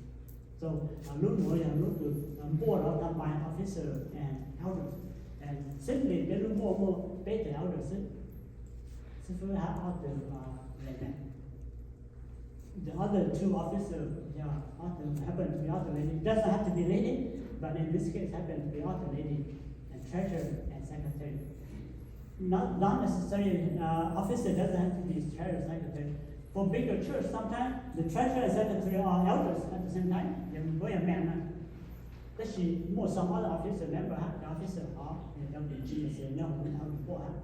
So uh, lub nuav yog lub kws uh, board of combined officer and elders. And simply peb lub board muaj peb tus elders xwb. Xib fwb hab ob tug uh, layman. The other two officers, yeah, other happen to be other lady. Doesn't have to be lady, but in this case happen to be other lady and treasurer and secretary. Not, not necessarily uh, officer doesn't have to be treasurer and secretary. For bigger church, sometimes the treasurer and secretary are elders at the same time. They are men. Tab sis muaj some other officer member hab, officer hov, nyob hauv lub board hab.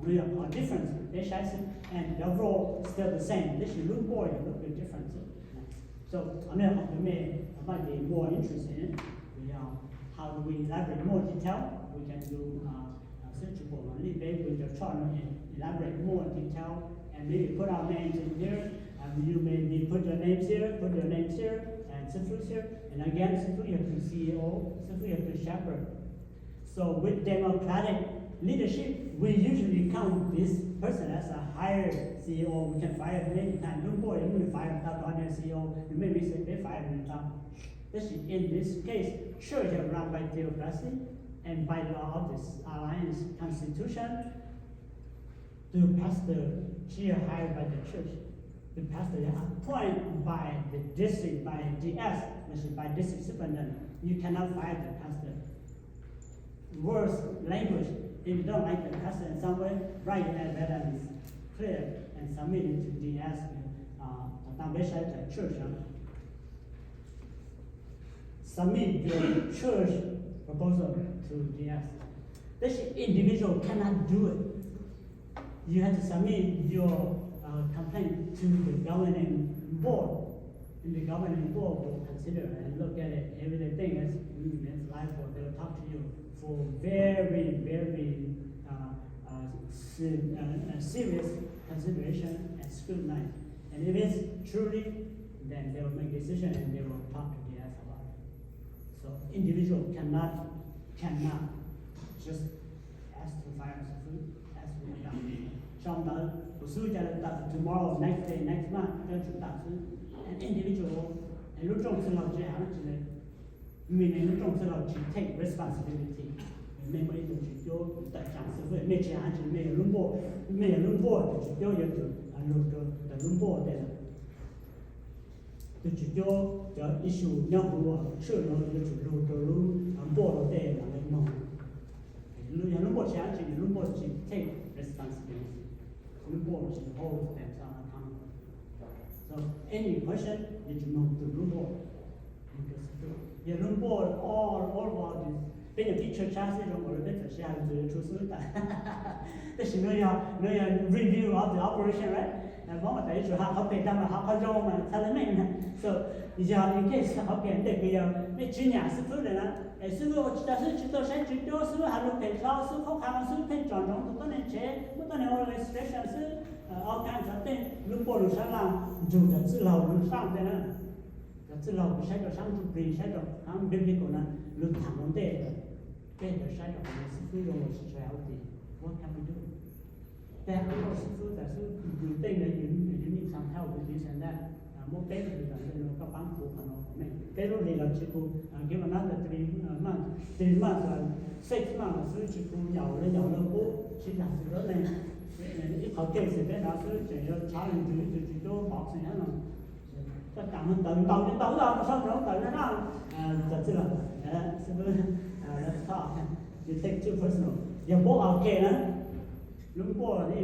Nws yog qhov difference peb saib xwb, and the overall still the same, tab sis lub board yog lub kws difference. So qhov no qhov kws mej might be more interested in, how do we elaborate more detail? We can do search for Lij peb with your chart and elaborate more detail and maybe put our names in here. And you maybe put your names here, put your names here, and Xib Fwb here. And again, Xib Fwb yog tus C E O, Xib Fwb yog tus shepherd. So with democratic leadership, we usually count this person as a higher C E O. We can fire him anytime. Lub board yog muab nws fire tau, cov C E O, nws mej mej xwb peb fire nws tau. Tab sis in this case, church is run by democracy and by law of this alliance constitution. The pastor, she is hired by the church. The pastor is appointed by the district, by D S, which is by district superintendent. You cannot fire the pastor. Words, language, if you don't like the pastor in some way, write it as that and it's clear and submit it to D S. Uh, tau peb saib the church. Submit your church proposal to D S. Tab sis individual cannot do it. You have to submit your uh, complaint to the governing board. And the governing board will consider and look at it. If they think it's, mm, it's liable, they will talk to you for very, very uh, uh, se- uh, uh, serious consideration and scrutiny. And if it's truly, then they will make decision and they will talk to D S about it. So individual cannot, cannot just ask to fire Xib Fwb, ask to be done. Sau ntawv, kuv xub ca le tawm tomorrow, next day, next month, koj tsum tawm xwb. An individual, lub rooj txwj laug tsis hais dab tsi le. Mej lub rooj txwj laug tsis take responsibility. Mej muaj ib tug tswv cuab tawm tsaam Xib Fwb, mej tsis hais dab tsi, mej yog lub board, mej yog lub board, tus tswv cuab yuav tsum lug rau lub board tej lawm. Tus tswv cuab cov issue nyob huv church no yuav tsum lug rau lub board tej lawm moog. Yog lub board tsis hais dab tsi, lub board tsis take responsibility. Lub board tsis hold themselves accountable. So any question, yuav tsum moog to lub board. Yog lub board all, all about this, Peb nyuam qhuav tshuaj tshab xwb, zoo nkaus li peb txawm siv hais lus txawm yuav tshuaj xwb tas. Tab sis no yog, no yog review of the operation, right? Hmoob mas tas yuav tsum hais qhov phem tag mas hais qhov zoo mas txhaj le meej na. So yog in case qhov phem ntej kws yog mej tsis nyiam xib fwb lawm na, es xib fwb ua tsis tau, xib fwb tsis tau saib tswv cuab, xib fwb hais lus phem dhau, xib fwb qhov qha, xib fwb pheej tsom ntsoov tus tuab neeg tshev, muab tuab neeg ua restriction xwb, all kinds of things, lub npuaj lug sab laj nrug cov txwj laug lug sab ntej na. Cov txwj laug kws saib rau sab ntsuj plig, saib rau sab biblical na, lug tham ua ntej, peb yuav saib rau qhov xib fwb zoo los tsis zoo hauv tid. What can we do? Tej hauv xib fwb tas xib fwb yus tej ntawd yus need some help with this and that, muab peb lub hlis los ntawm no koj paab kuv qhov no, peb lub hlis los tsis pum, give another three months, three months, six months los xib fwb tsis pum, nyaum los nyaum los pum, tsis nyiam xwb lawm ne. Ib qhov case xwb peb no xwb tseem yuav tshav leej twg, ib tug tsis cuab boxing no. Koj cav ntawd ntau li ntau, ntau sau ntawv ntawd na, cov txwj laug, xib fwb, let's talk, you take too personal. Yog npuaj ok na, lub npuaj,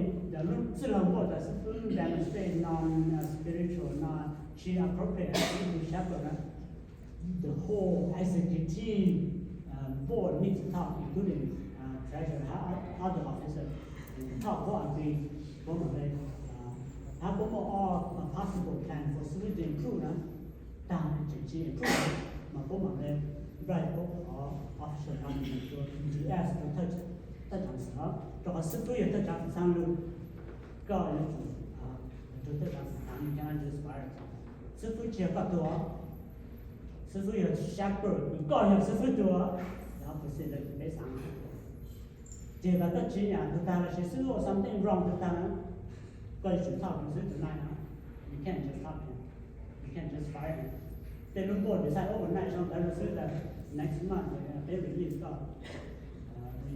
lub txwj laug npuaj tas xib fwb demonstrate non-spiritual, non, tsis appropriate as a shepherd na. The whole executive board needs to talk, including treasurer, other officer, talk, puab agree, puab mam le, hab puab muaj all possible plan for xib fwb to improve na. Taag tseem tsis improve mas puab mam le nplai puab qhov official document rua U S, rua thawj tsaav xeev, rua qhov xib fwb yog thawj tsaav xeev lug, koj yuav tsum rua thawj tsaav xeev, you cannot just fire someone. Xib fwb tsis yog koj tug, xib fwb yog shepherd, koj yog xib fwb tug, the opposite lawv peb xaav. Ces thaum koj tsis nyiam tug tag lossis xib fwb ua something wrong tug tag na, koj yuav tsum talk to xib fwb tonight na. You can't just talk to him. You can't just fire him. Tej lub npuaj decide overnight sau ntawv rua xib fwb tas next month peb release koj,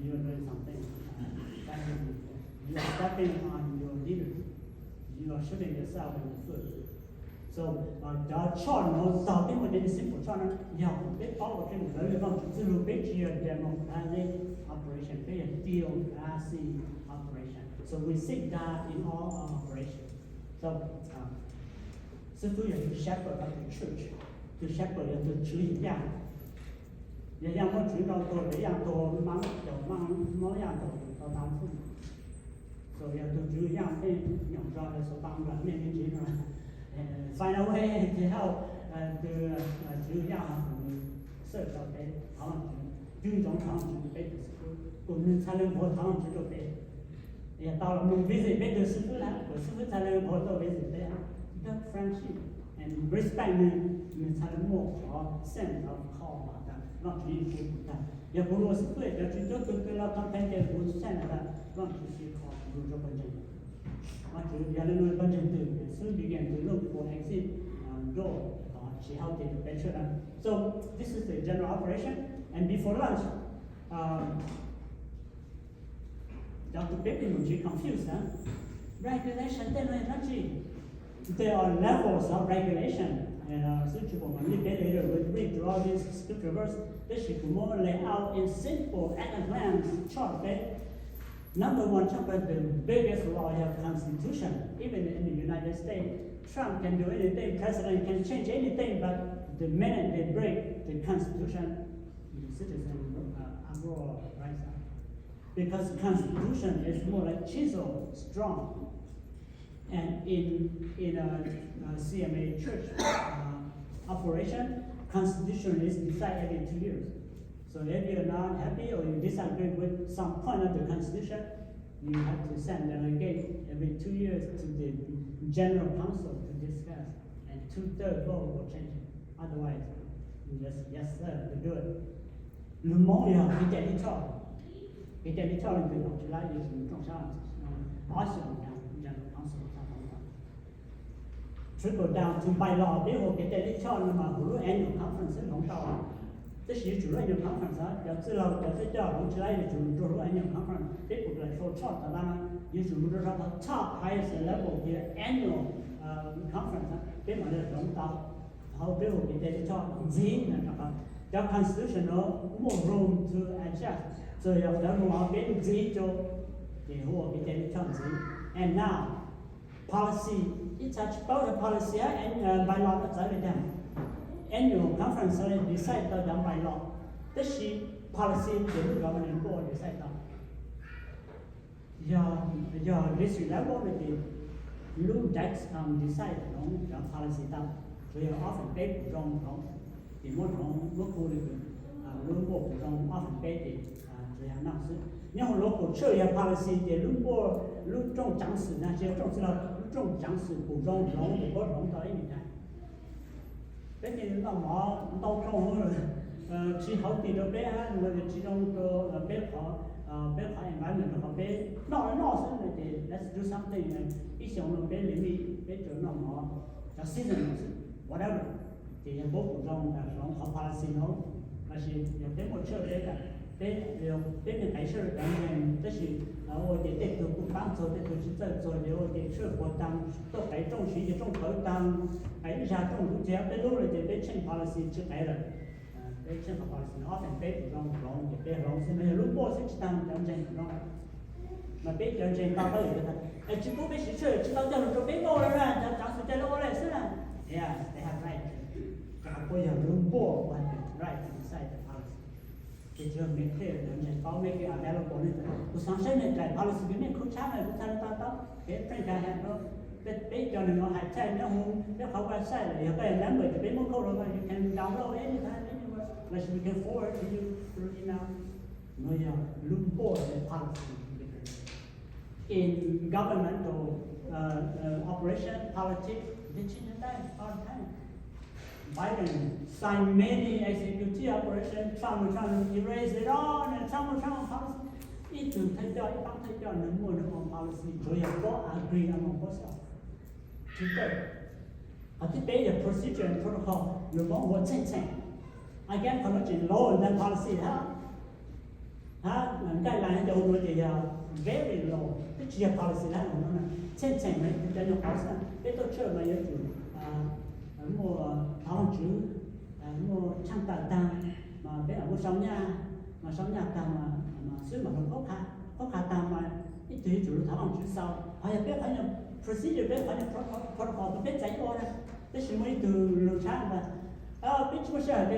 you are doing something, you are stepping on your leader, you are shooting yourself in the foot. So cov choj nuav txog peb muaj cov simple choj na, yog peb paub ua ke lawv yog Vaajtswv txwj lug, peb tsis yog democratic operation, peb yog theocracy operation. So we seek God in all our operation. So xib fwb yog tus shepherd of the church, tus shepherd yog tus tswv yaj. Yog yaj muab tswv rau tuag, yaj tuag, maab caum maab, muab yaj tuag tau tau xwb. So yog tus tswv yaj peb nyob zog, so pab nplaj mej me ntsis no, find a way to help tus tswv yaj, xwb rau peb thov Vaajtswv, cim ntsoov thov Vaajtswv rau peb tus xib fwb, kuas nwg txhaj le npuav thov Vaajtswv rau peb. Yog tau los moog visit peb tug xib fwb na, kuas xib fwb txhaj le npuav tuaj visit peb. Good friendship and respect nwg, nwg txhaj le muaj qhov sense of call tas Vaajtswv yeej pub kuv tag. Yog kuv lug ua xib fwb, cov tswv cuab tug twg los complain ces kuv send tas Vaajtswv tsis call, kuv lug rua pawg ntseeg. Vaajtswv yog le nuav pawg ntseeg twg, xib fwb begin to look for exit door, tsis hauv ces rua peb tshuaj na. So this is the general operation. And before lunch, cov tug peb peb mus ntsis confuse na, regulation tej no yog dlaab tsi? There are levels of regulation. Xib fwb tsis pum mas li peb later will read through all these scripture verse, tab sis kuv muab lay out in simple, at a glance, choj peb. Number one, choj peb, the biggest law yog constitution. Even in the United States, Trump can do anything, president can change anything, but the minute they break the constitution, the citizen are all rise up. Because constitution is more like chisel, strong. And in, in a, a C M A church, uh, operation, constitution is decided every two years. So if you're not happy or you disagree with some point of the constitution, you have to send delegate every two years to the general council to discuss, and two-third vote will change it. Otherwise, you just, yes sir, to do it. Lug Moob yog kev cai lij choj, kev cai lij choj leej twg los tsis laib yuav tsum rooj sab, ob xyoos, trickle down to bylaw, peb hu kev cai lij choj no mas hu lub annual conference xwb hloov tau. Tab sis yuav tsum lub annual conference, cov txwj laug cov txwj coj hloov tsis laib yuav tsum rua lub annual conference. Peb pum la show choj tas na, yuav tsum mus rua sab top highest level tias annual conference, peb mam li hloov tau. Hauv peb hu kev cai lij choj ntxiv na, cov constitution no muaj room to adjust, so yog cov room peb ntxiv rua, ces hu ua kev cai lij choj ntxiv. And now, policy, ib txha tsis paub yog policy, bylaw no txawv li cas. Annual conference decide tau cov bylaw, tab sis Policy ces lub governing board decide tau. Yog, yog district level no ces lub dex decide hloov cov policy tau. Tsuas yog ob feem peb pum zoo hloov, ces muab hloov muab khu li lub board pum zoo ob feem peb ces tsuas yog no xwb. Nyob hauv local church yog policy ces lub board, lub rooj tsaav xwm na, tsis yog rooj xwb los lub rooj tsaav xwm pum zoo hloov ces puab hloov tau ib me ntsis. Peb ces noj mov ntau dhau, tsis hauv tim rau peb hab, tsis zoo rau peb qhov, peb qhov environment rau qhov peb noj noj xwb no ces let's do something. Ib xyoos no peb limit, peb tsuas noj mov cov season xwb, whatever. Ces yog puab pum zoo hloov qhov policy no. Tab sis yog peb muaj church peb, peb, peb me nqe church cov ntseeg, tab sis ua ces tej tug kuj paab txug, tej tug tsis txawj txug, ces ua ces church puag taag, tuaj qev rooj siv ces rooj kawv taag, qev ib zag rooj lub txiav peb lub lawm ces peb tsheej policy tsis qev lawm. Peb tsheej qhov policy no ob feem peb pum zoo hloov ces peb hloov xwb, no yog lub board xwb tsis taag cov ntseeg pum zoo. Mas peb cov ntseeg tau pab yawm tas, es tsis pub peb siv church, tsis tau coj lug rau peb noj le na, cov tsaav xwm caij lub ua le xwb na. Yeah, they have right. Puab yog lub board, puab have the right to decide the policy. Ces tsuas make clear, cov ntseeg paub, make it available ne. Kuv xaav saib nej dlaim policy kws nej khu tshab na, kuv txhaj le tau tau. Kev print ka has no, peb cov neeg no hais txhaj nyob hauv peb qhov website lawm, yog koj yog member ces peb muab code rau koj, you can download anytime, anywhere, los sis we can forward to you through email. No yog lub board policy. In governmental operation, politics, they change the time all the time. Biden sign many executive operation, Trump, Trump erase it all, and Trump, Trump policy. Ib tug thawj coj, ib paab thawj coj nws muaj nws own policy, tsuas yog puab agree among puab self. Thib peb, qhov thib peb yog procedure and protocol, lus Moob hu ua txheej txheem. Again, qhov no tseem law than policy hab. Hab guideline cov hu no ces yog very law, twb tsis yog policy hab no. Txheej txheem mas yog cov nyuam qhuav xwb, peb tuaj church mas yuav tsum muaj thov Vaajtswv, muaj tshaaj tawm taag, mas peb mam muaj sau nyaj, mas sau nyaj taag mas xwb mas hloov qhuab qha taag mas ib tug yuav tsum lug thov Vaajtswv xaus. Hos yog peb qhov nyuag procedure, peb qhov nyuag protocol kws peb txeev ua na, tab sis muaj ib tug lug tshab tas, peb tsis muaj sij hawm,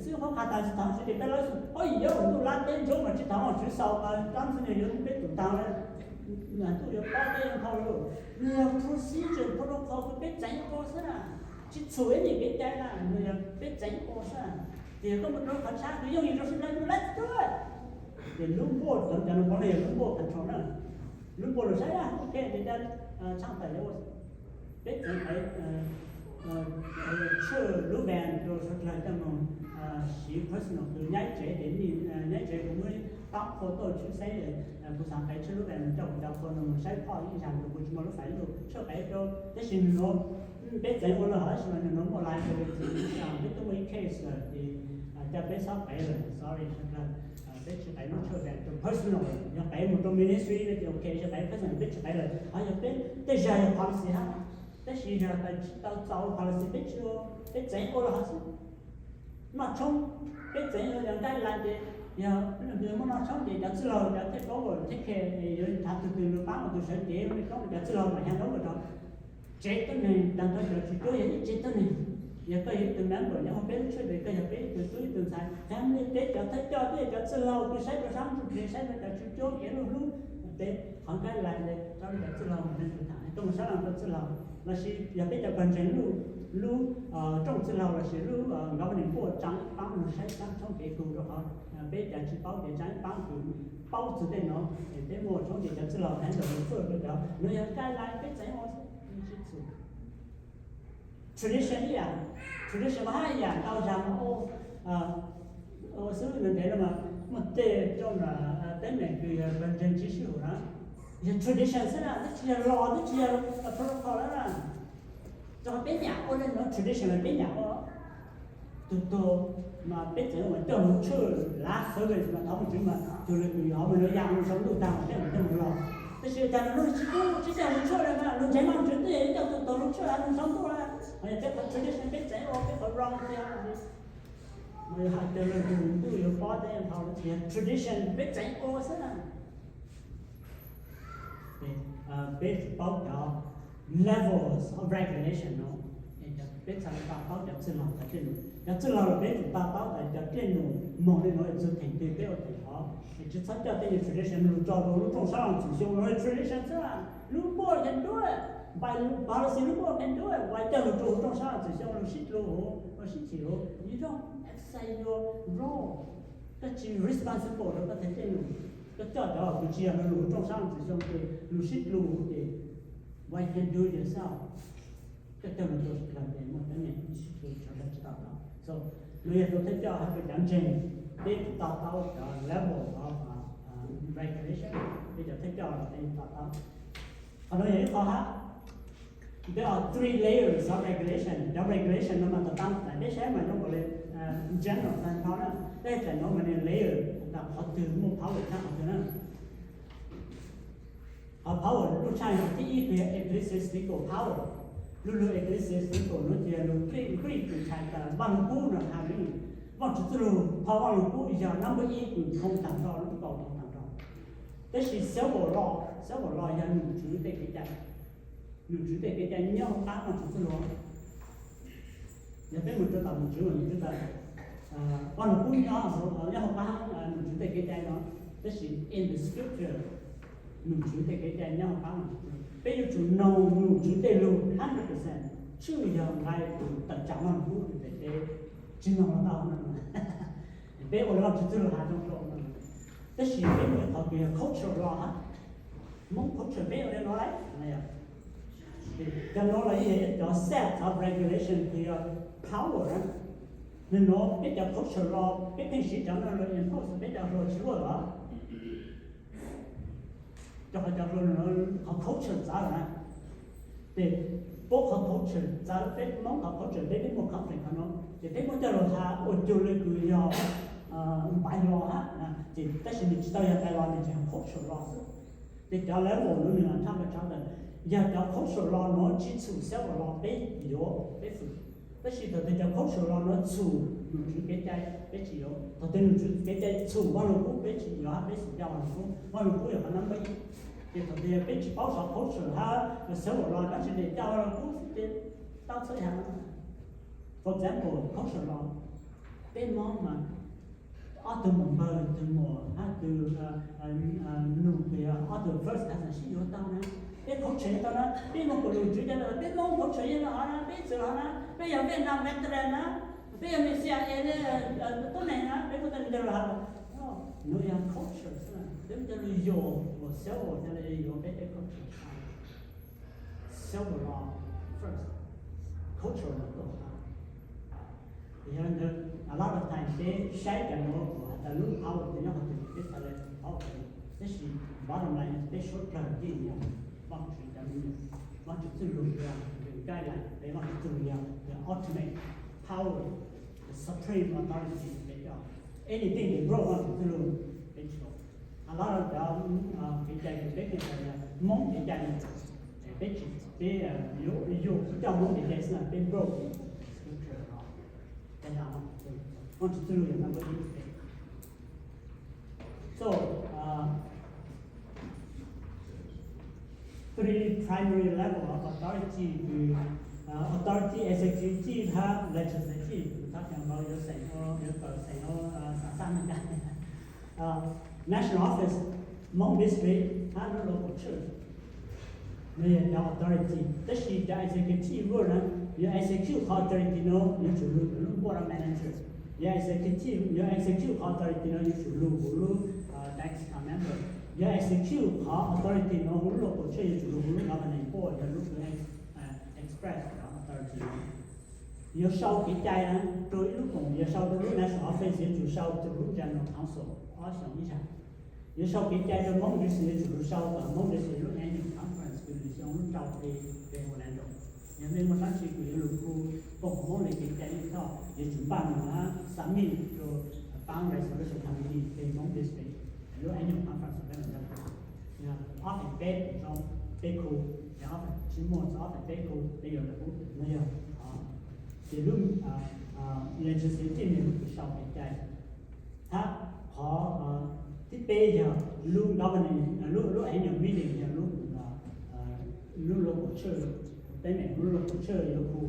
xwb qhuab qha taag thov Vaajtswv ces peb lawv xwb, o, yuav ntuj lab teb ntsuab mas tsis thov Vaajtswv xaus mas rab ntxwg nyoog yuav muab peb tum taag lawm. Ntuj yuav paub peb dhau lawm. Nws yog procedure protocol kws peb txeev ua xwb na, tsis txhum ib nyuag kev cai na, nws yog peb txeev ua xwb na. Ces yog koj mus rau qhov tshab kws yooj yim rau sawv dlawg, let's do it. Ces lub board, cov no puav leej yog lub board control na. Lub board lug saib, ok, ces ca tshaaj tawm yuav ua. Peb txeev qhov tshwj lub van rau sawv dlawg coj moog siv personal, kws nyaib tsev ces nyaib tsev, kuv muab paab qhua tuaj tshwj xeeb, kuv xaav qhov tshwj lub van coj kuv cov qhua no moog saib phoj ib zag, kuv tsis muaj lub fais lug tshwj qhov rau, tab sis nwg nuav peb txeev ua lawm hov, tab sis mas nwg nuav muaj liability, peb twb muaj ib case lawm ces ca peb xob qev lawm, sorry sawv dlawg. Peb tsis qev lub tshwj van rau personal, yog qev moog rau ministry no ces ok, tsis qev personal, peb tsis qev lawm. Hos yog peb tej zag yog policy hab, tab sis yog tsis tau txaus policy peb tsis ua, peb txeev ua lawm hov xwb. Noj tshoob, peb txeev ua yog guideline ces yog muaj noj tshoob ces cov txwj laug cov tej paub take care, yuav thav tug twg lug paab, tug sawv cev, cov txwj laug mam hab rov rau tsev tuab neeg, taag nrho cov tswv cuab yog ib tsev tuab neeg. Yog koj yog ib tug member nyob hauv peb lub church, koj yog peb ib tug tub ib tug ntxhais, family, peb cov thawj coj, peb cov txwj laug kws saib rau sab ntsuj plig, saib rau cov tswv cuab kev luj hlub, peb qhov guideline rau cov txwj laug, koj mus sab laj rau txwj laug, lossis yog peb cov pawg ntseeg lub, lub rooj txwj laug lossis lub governing board tsaa ib paab lug saib sab tshoob kev kws rau qhov peb cov tsis paub ces tsaa ib paab kws paub txug tej no, es peb muaj tshoob ces cov txwj laug handle lug txhua rau cov no yog guideline peb txeev ua xwb, tsis txhum. Tradition ib yam, tradition mas hab ib yam ntau zag mas ua xwb, ntev no mas muaj tej rooj teeb meem kws yog pawg ntseeg tsis sib haum na, yog tradition xwb na, twb tsis yog law, twb tsis yog protocol lawm na. Rau qhov peb nyam ua le nuav, tradition mas peb nyam ua. Tug tuag mas peb txeev ua coj lug tshwj, last service mas thov Vaajtswv mas tug le kws yog hov mas nuav ya lug sau ntuj taag mas peb mam coj lug los. Tab sis cas lug tsis pub, tsis coj lug tshwj le na, lug ntseeg Vaajtswv twb yog coj tug tuag lug tshwj hab lug sau ntuj le. Hos yog peb qhov tradition peb txeev ua, peb qhov wrong theology, mas yog has tas le kws ntuj yuav paub teb dhau, yog tradition peb txeev ua xwb na. Peb tsum paub cov levels of regulation no, cov Peb txhaj li to taub cov txwj laug cov dej num. Cov txwj laug los peb tsum to taub tas cov dej num moog le nuav txug theem twg peb ua theem hov. Es tsi txhob coj tej nyuag tradition lug tso rua lub rooj sab laug txhum xyoo, lub tradition xwb, lub board can do it, by policy lub board can do it, why coj lug rua lub rooj sab laug txhum xyoo lug sib dlua, lug sib chim, you don't exercise your role. Koj tsi responsible rua koj tej dej num. Koj coj cov kws tsi yog lug lub rooj sab laug txhum xyoo ces lug sib dlua ces why you can do it yourself. Koj coj lug rua kag ces muaj teeb meem, sawv daws tsi to taub. So nuav yog rua thawj coj hab rua cov ntseeg, peb to taub cov level of regulation, peb cov thawj coj peb to taub. Qhov nuav yog ib qho hab, there are three layers of regulation. Cov regulation nuav mas tom qab peb saib mas zoo nkaus le general tag nrho na, tab sis txawm nuav mas nws layer tas qhov twg muaj power tshaj qhov twg na. Qhov power lub tshaj yog thib ib kws yog ecclesiastical power. Lub lug ecclesiastical nuav ces yog lug Greek, Greek kws txhais tas Vaaj Lug Kub nuav has le, Vaajtswv txwj lug, qhov Vaaj Lug Kub yog number ib kws thoob tag nrho, lub kaus thoob tag nrho. Tab sis civil law, civil law yog nom tswv tej kev cai. Nom tswv tej kev cai nyob hauv qab Vaajtswv txwj lug. Yog peb mus rua tom nom tswv, nom tswv tas Vaaj Lug Kub nyob, nyob hauv qab nom tswv tej kev cai no. Tab sis in the scripture, nom tswv tej kev cai nyob hauv qab nom tswv. Peb yuav tsum noog nom tswv tej lug hundred percent, tshwj yog nqai kws tawm tsam Vaaj Lug Kub tes peb tsi noog los tau no. Peb ua le Vaajtswv txwj lug has zoo dlua no. Tab sis peb muaj ib qhov kws yog cultural law hab, Hmoob culture peb ua le nuav lawm. Cov nuav los yog cov set of regulation kws yog power na. Nwg nuav peb cov cultural law peb pheej siv cov no lug impose peb cov hluas tsi luaj los. Rua qhov cov hluas, qhov culture txawv na. Tes puab qhov culture txawv, peb Moob qhov culture peb, peb muaj conflict qhov nuav, ces peb muab coj lug has ua cuag le kws yog nqai law hab, ces tab sis nwg tsi tau yog nqai law, nwg tsi yog culture law xwb. Ces cov level nuav nwg tshaj plaws tshaj tawm, yog cov culture law nuav tsi txhum civil law peb yuav peb fwm. Tab sis thaum twg cov culture law nuav txhum nom tswv kev cai peb tsi yuav, thaum twg nom tswv kev cai txhum Vaaj Lug Kub peb tsi yuav hab peb xum coj Vaaj Lug Kub, Vaaj Lug Kub yog qhov number ib. Ces thaum twg peb tsi paub saum culture hab civil law, dlaab tsi le coj Vaaj Lug Kub xwb ces tau txhua yaam. For example, culture law, peb Moob mas ob tug muam npawg, tug muam hab tug nug, ob tug first cousin sib yuav tau na, peb culture tau na, peb Moob kuj lug tswv cov, peb Moob culture yeej le hov na, peb txwv hov na, peb yog Vietnam veteran na, peb yog C I A tuab neeg na, peb muaj tej ntawd le hov. Nuav yog culture xwb, peb muaj coj lug yuav, civil coj lug yuav peb tej culture. Civil law first, culture mas tuaj hab. Yog le ntawd a lot of times peb saib cov nuav kuas has tas lub power nyob qhov twg, peb txhad le paub. Tab sis bottom line peb suav dlawg yeej yog Vaajtswv cov me nyuam, Vaajtswv txwj lug yog the guideline, peb Vaajtswv txwj lug yog the ultimate power, the supreme authority peb coj. Anything that broke Vaajtswv txwj lug, peb tsi tau. A lot of cov kev cai kws peb pheej has yog Moob kev cai, peb tsi, peb yuav coj Moob kev cai xwb, peb broke scripture, Vaajtswv txwj lug yog number ib. So three primary level of authority, authority executive hab legislative, kuv thov cov nkaus yuav xeem, yuav kawm xeem ua xav xav Amelikas. National office, Hmong district hab lub local church, nwg yog cov authority. Tab sis cov executive role na, yuav execute qhov authority no yuav tsum lug lub board of manager. Yuav executive, yuav execute qhov authority no yuav tsum lug huv lub diocese member. Yuav execute qhov authority no huv lub local church yuav tsum lug huv lub governing board, yog lub kws express qhov authority no. Yuav sau kev cai na rua ib lub koom, yuav sau rua lub national office yuav tsum sau rua lub general council ob xyoos ib zag. Yuav sau kev cai rua Hmoob district yuav tsum lug sau tom Hmoob district lub annual conference kws lwm xyoo lub rau hli peb ua Orlando. Yog mej muaj dlaab tsi kws yuav lug kuj koom Hmoob le kev cai ib txhoj, yuav tsum npaj moog hab submit rua paab resolution committee peb Hmoob district lub annual conference peb ua Orlando. Yog ob feem peb zoo peb khu, yog ob feem tsi muaj txug ob feem peb khu peb yuav lug ub no yog. Ces lub legislative yog kws sau kev cai, hab qhov thib peb yog lub governing, lub, lub annual meeting yog lub, lub local church, teeb meem lub local church yuav khu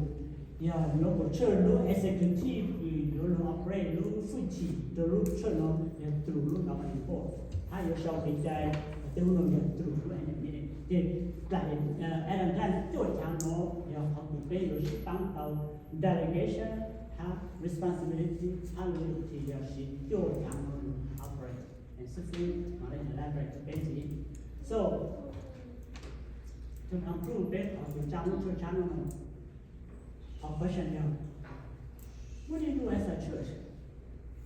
Yog local church lub executive yuav los operate lub hwj chim rau lub church no yog through lub governing board, hab yuav sau kev cai tej lub no yog through lub annual meeting. Ces Adam Grant cuaj chav no yog qhov kws peb yuav sib paab tau delegation hab responsibility hab loyalty yog siv cuaj chav no operate. Xib fwb mam li elaborate rau peb ntxiv. So to conclude peb qhov kws tsa lub church tsab no, qhov question yog, what do you do as a church?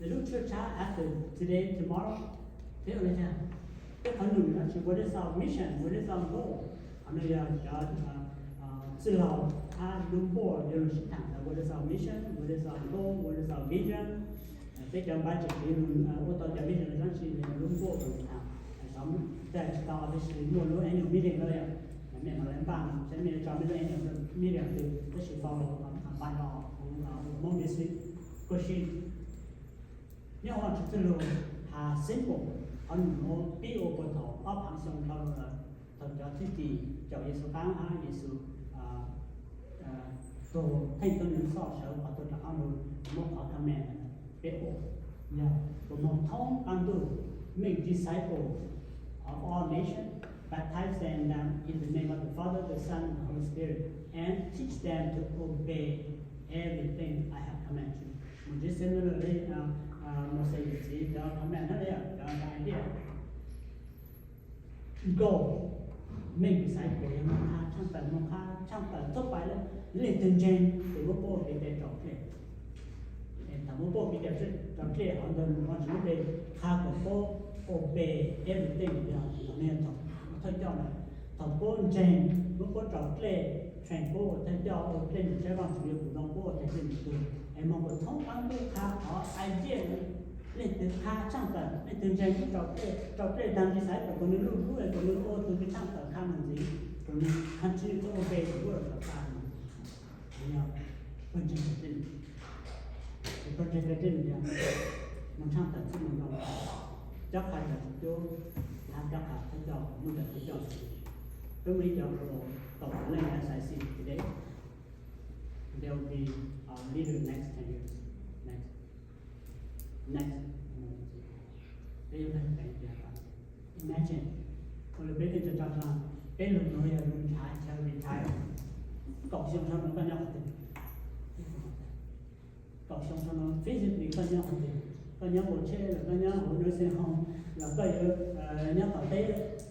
Lub church tsab after today, tomorrow, peb ua li cas? Peb qhov num no tsis ua li xaus mission, ua li xaus goal. Qhov no yog cov txwj laug hab lub board yuav lug sib thaam ntawd ua li xaus mission, ua li xaus goal, ua li xaus vision. Peb cov npaj tseem tsis ua tau cov vision los tab sis lub board thaam, tsis tau tab sis muaj lub annual meeting no yog mej mam li npaj saib mej yuav tso mej lub annual meeting twg tab sis tau npaj los Moob District. Kuj si nyob Vaajtswv txwj lug has simple, qhov num no pib ua puag thaum ob phaav xyoo dhau lug lawm, thaum cov thwj tim caum Yexus qaab hab Yexus tug theej tug neeg xoj sawv qhov tuag rov qaab lug, muab qhov command peb ua, yog puas moog thoob qaab ntuj, make disciples of all nations, baptize them in the name of the Father, the Son, and the Holy Spirit, and teach them to obey everything I have commanded you. Mus ntsib similarly Moses yawm txiv cov command hab cov idea. Go, make disciple yog moog qha tshaaj tawm, moog qha tshaaj tawm thoob pais le, leej twg ntseeg tes muab puab ua kev cai rau dlej. Thaum muab puab ua kev cai rau dlej hov ntawd nws muaj tsis muab pe qha kom puab obey everything yog, yog thawj coj na. Thaum puab ntseeg muab puab rau dlej, train puab ua thawj coj ua dlej ntawm saib Vaajtswv yuav kuv zoo puab ua thawj coj ntawm tug es moog puas thoob qaab ntuj qha qhov idea. Leej twg qha tshaaj tawm, leej twg ntseeg muab rau dlej, rau dlej tag ntsig xaiv kom nws luj lub es kom nws ua tug kws tshaaj tawm qha mus ntxiv, kom nws qha tswj puab obey tus puab rau qha mus. Yog pawg ntseeg kawg dlej, pawg ntseeg kawg dlej yog moog tshaaj tawm txuj moog zoo, cob qha cov tswv cuab, hab cob qha thawj coj, muaj cov thawj coj. Peb muaj ib co hluas kaum leej as I see today, they will be our leader next ten years. Next, next, peb yuav, imagine, ua li peb tej tso tso, peb lug nuav yog lug nrhav chaw retire, kaum xyoo sau no koj nyob qhov twg? Kaum xyoo sau no physically koj nyob qhov twg? Koj nyob npua tsheb los koj nyob hauv nursing home los koj yuav nyob tom teb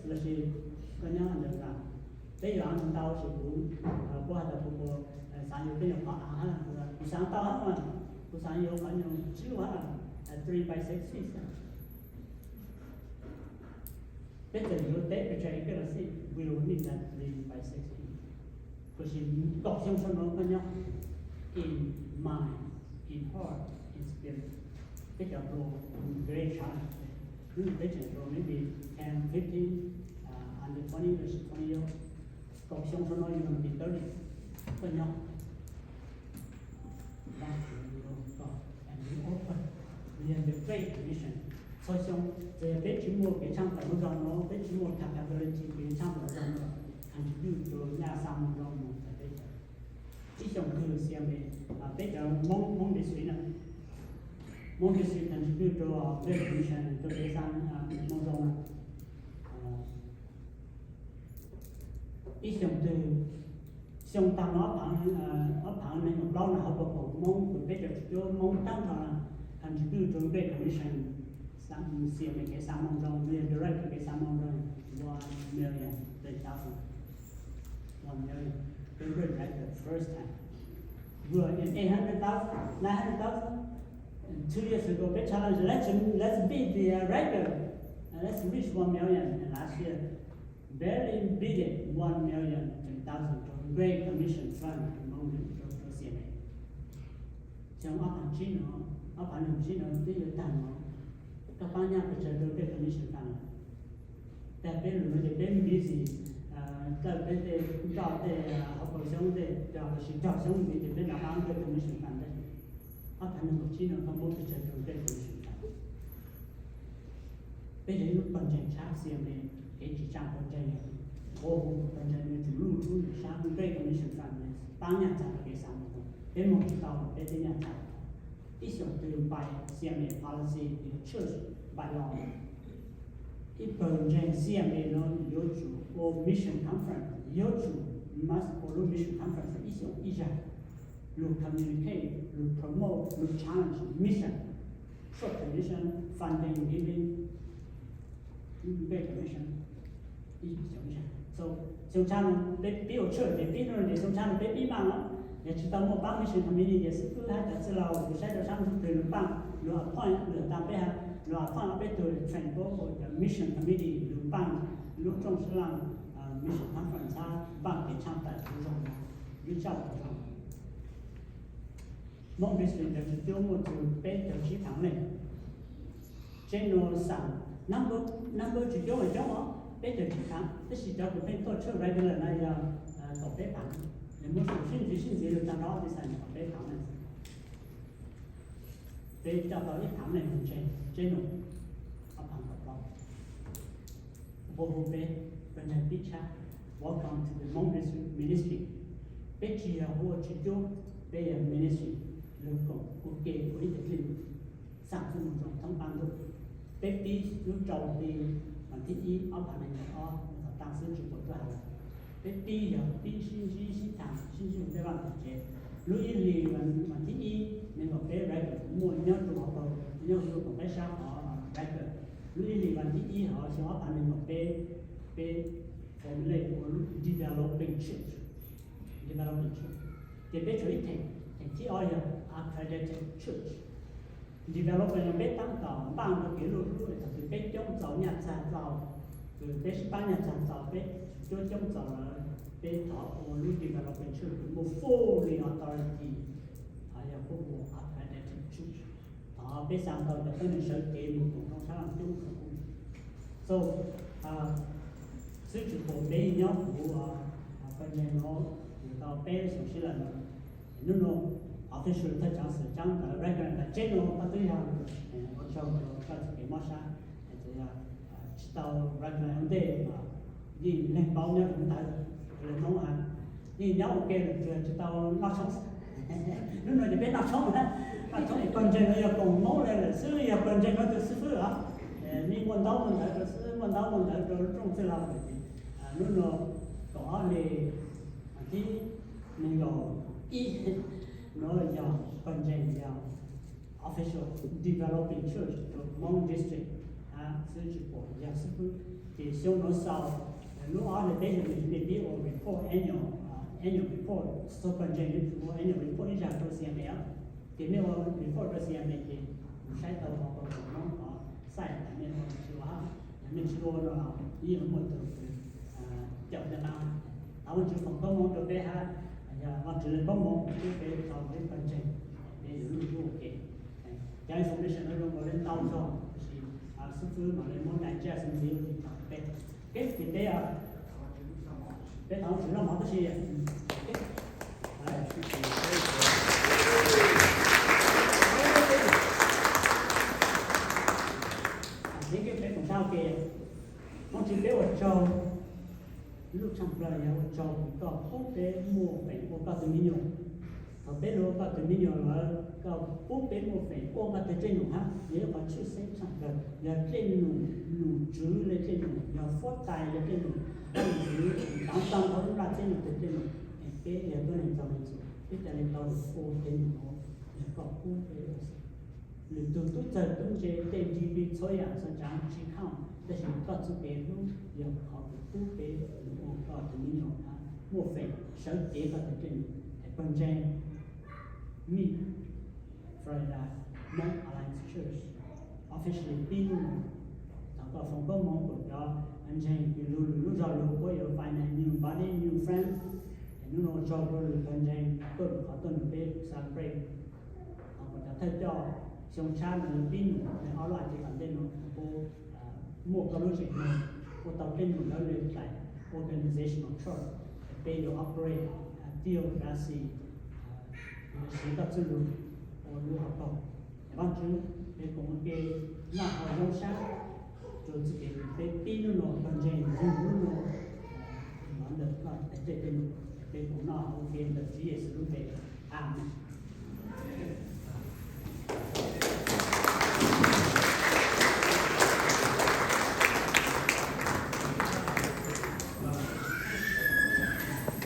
lossis koj nyob ntawm nram? Peb yuav ntau sis kuv, puab has tas kuv, kuv xaav yuav peb nyuag qhov av hab, kuv xaav tau hab mas, kuv xaav yuav qhov nyuag tsib lub hab, three by six feet. Peb txawm yuav teb pes tsawg ib kawg los xij, we will need that three by six feet. Kuv xaav kaum xyoo sau no koj nyob in mind, in heart, in spirit. Peb cov hluas very challenge. Hnub no peb tseem hluas, maybe ten, fifteen, under twenty lossis twenty years. Kaum xyoo sau no you gonna be thirty, koj nyob Vaajtswv yuav koj and be open. Yog the great commission. Txhua xyoo txawm yog peb tsis muaj kev tshaaj tawm zoo no, peb tsis muaj capability kev tshaaj tawm zoo no, contribute rau nyaj xaa moo zoo mus rau peb cov. Ib xyoos twg xia me, peb cov Hmoob, Hmoob district na, Hmoob district contribute rau great commission rau kev xaa moo zoo na. Ib xyoos twg, xyoo taag no ob phaav neeg nkaum plaub na, hauv paus Hmoob kws peb cov tswv cuab Hmoob taab nrho na, contribute rau great commission, xia me kev xaa moo zoo, yog director kev xaa moo zoo, one million thirty thousand. One million. Peb wrote that the first time. Eight hundred thousand, nine hundred thousand. Two years ago peb challenge, let's, let's beat the record. Let's reach one million. And last year barely beat it, one million twenty thousand from Great Commission Fund, Hmoob rau, rau C M A. Xyoo ob phaav tsib no, ob phaav nees tsib no twb yuav taag no, koj paab nyaj pes tsawg rau Great Commission Fund? Tag peb lug no ces peb busy dlawb peb tej nroj tej hauv paus xyoob tej, cog lossis cog xyoob ntxiv ces peb nrov qaab Great Commission Fund ntag. Ob phaav nees nkaum tsib no koj muab pes tsawg rau Great Commission Fund? Peb yog ib lub pawg ntseeg tshab C M A, kev tsis tsaa pawg ntseeg, pawg ntseeg yuav tsum luj lub ntawm sab Great Commission Fund, paab nyaj txag rau kev xaa moo zoo. Peb mus tsis tau peb tej nyaj txag. Ib xyoos twg npais C M A policy, church by law, ib pawg ntseeg C M A no yuav tsum ua mission conference, yuav tsum must ua lub mission conference ib xyoos ib zag, lug communicate, lug promote, lug challenge mission, short mission, funding giving, big mission. Xyoo tsha no peb pib ua tshwj ces pib no ces xyoo tsha no peb pib npaaj los, yog tsis tau muaj pab mission committee ces xib fwb hab cov txwj laug lug saib rau sab ntsuj plig lug npaaj, lug appoint, lug tas peb hab lug appoint ob peb tug train pab cov mission committee lug npaaj lub rooj sab laj mission conference hab npaaj kev tshaaj tawm kuv zoo, lub tsauj kuv zoo. Hmoob district ntawd tsis cuab muaj txug peb caug tsib phav leej. General xaam number tsis cuab mas coob os, peb caug tsib phav, tab sis cov kws pheej tuaj tshwj regular na yog kaum peb phav. Nws muaj sib ntxiv sib ntxiv lug tag nrho peb xaam kaum peb phav leej. Peb coj tau ib phav leej mus ntseeg general, ob phav kaum plaub. Ua hu peb, pawg ntseeg pib tshab, welcome to the Hmong District Ministry. Peb tsis yog hu ua tsis cuab, peb yog ministry, lug koom ua ke ua ib tug dlej xaam txuj moo zoo thoob qaab ntuj. Peb pib lub rau hli vas thib ib ob phav nees nkaum ob, thaum taag xwb tsis pum tuaj has lawm. Peb pib yog pib sib ntsib sib tham sib ntsib tej vaj tom tsev. Lub ib hlis vas thib ib nees nkaum peb record muaj nyob rua hauv paug, nyob rua koom peb sab hov record. Lub ib hlis vas thib ib hov xyoo ob phav nees nkaum peb, peb formulate ua lub developing church, developing church. Ces peb tshuav ib theem, theem thib ob yog accredited church. Development no peb taab tom npaaj rua kev luj hlub thaum twg peb coob txaus nyaj txag txaus, kws peb sib pab nyaj txag txaus, peb cuab coob txaus lawm, peb thov ua lub development church kws muaj fully authority, yog kuj ua accredited church. Thov peb xaa tau cov tuab neeg sawv cev mus koom rooj sab laj coob txaus kuj. So, xwb tsis pum peb yeej nyob kuv pawg ntseeg no yuav tau peb xyoo sib lawm. Hnub no official thawj cov xwm tsaab ntawd record ntawd tseb no koj twb yog ua tsaug rua koj txuj kev mob sab, txawm yog tsis tau record ua ntej, yeej neeg paub nyob rua ntawd, lawv Hmoob has yeej nyob ua ke lawm tsuas tsis tau noj tshoob. Hnub no ces peb noj tshoob, noj tshoob es pawg ntseeg no yog koom Hmoob le lawm xwb, yog pawg ntseeg no tus xib fwb os. Yeej muaj ntaub muaj ntawv rau xwb, muaj ntaub muaj ntawv rau rooj txwj laug lawm ces hnub no kaum ob hli vas thib nees nkaum ib no yog pawg ntseeg yog official developing church rua Hmoob district, xwb tsis pum yog xib fwb. Ces xyoo no xaus, lub ob hli peb xyoo no peb pib ua report annual, annual report, so pawg ntseeg yuav tsum ua annual report ib zag rau C M A os. Ces mej ua report rau C M A ces kuv saib tau hov rau Hmoob hov xaij tas mej ua tsis ua hab, yog mej tsis ua no los yeej muaj tug cawm tej qab. Thov Vaajtswv foom koob moov rau peb hab, yog Vaajtswv le koob moov peb tau peb pawg ntseeg, peb yuav luj hlub ua ke. Cov information no zoo nkaus le ntau zog, tab sis xib fwb mam le muab digest ntxiv rau peb. Ces peb, peb thov Vaajtswv noj mov tab sis peb koom sab ua ke. Vaajtswv, peb ua tsaug lub tshaaj plawg yog ua tsaug koj pub peb muaj feem ua koj tug me nyuam. Thaum peb lug ua koj tug me nyuam lawm koj pub peb muaj feem ua koj tug tswj num hab, yog ib qhov tshwj xeeb tshaaj plawg, yog tswj num, num tswv le tswj num, yog fuab tais le tswj num, yog ntav tau hauv lub nplaj teb no tug tswj num, es peb yog tuab neeg txaug leej txum peb ca le tau lug ua tug me nyuam yog koj pub peb ua xwb. Lwm tug tub txawg tub ntse tej G B txhua yaam txhua tsaav tsi khaaj, tab sis koj txuj kev hlub yog qhov kws pub peb lug ua koj tug me nyuam hab muaj feem sawv cev koj tug tswj num. Es pawg ntseeg Mej Florida Hmong Alliance Church officially pib hnub no, thov koj foom koob moov kuas cov ntseeg kws lug lwm lub zog lug puab yuav find a new buddy, new friend. Es hnub no ua tsaug rua lwm pawg ntseeg tuaj lug qhov tuaj nrug peb celebrate. Thov kuas cov thawj coj xyoo tshab no pib num le ob lub as thiv tom ntej no kuas puab muaj koj lub zeem moog ua tau tej num lawv le dlaim organizational chart, peb yuav operate, deal, yuav siv koj txuj lug ua lub hauv paug. Es Vaajtswv, peb koom ua ke noj qhov zoo sab rua txuj kev peb pib hnub no, pawg ntseeg nrug hnub no los ntawm koj teg tej tej num, peb koom noj ua ke ntawm Tswv Yexus lub npe, amees.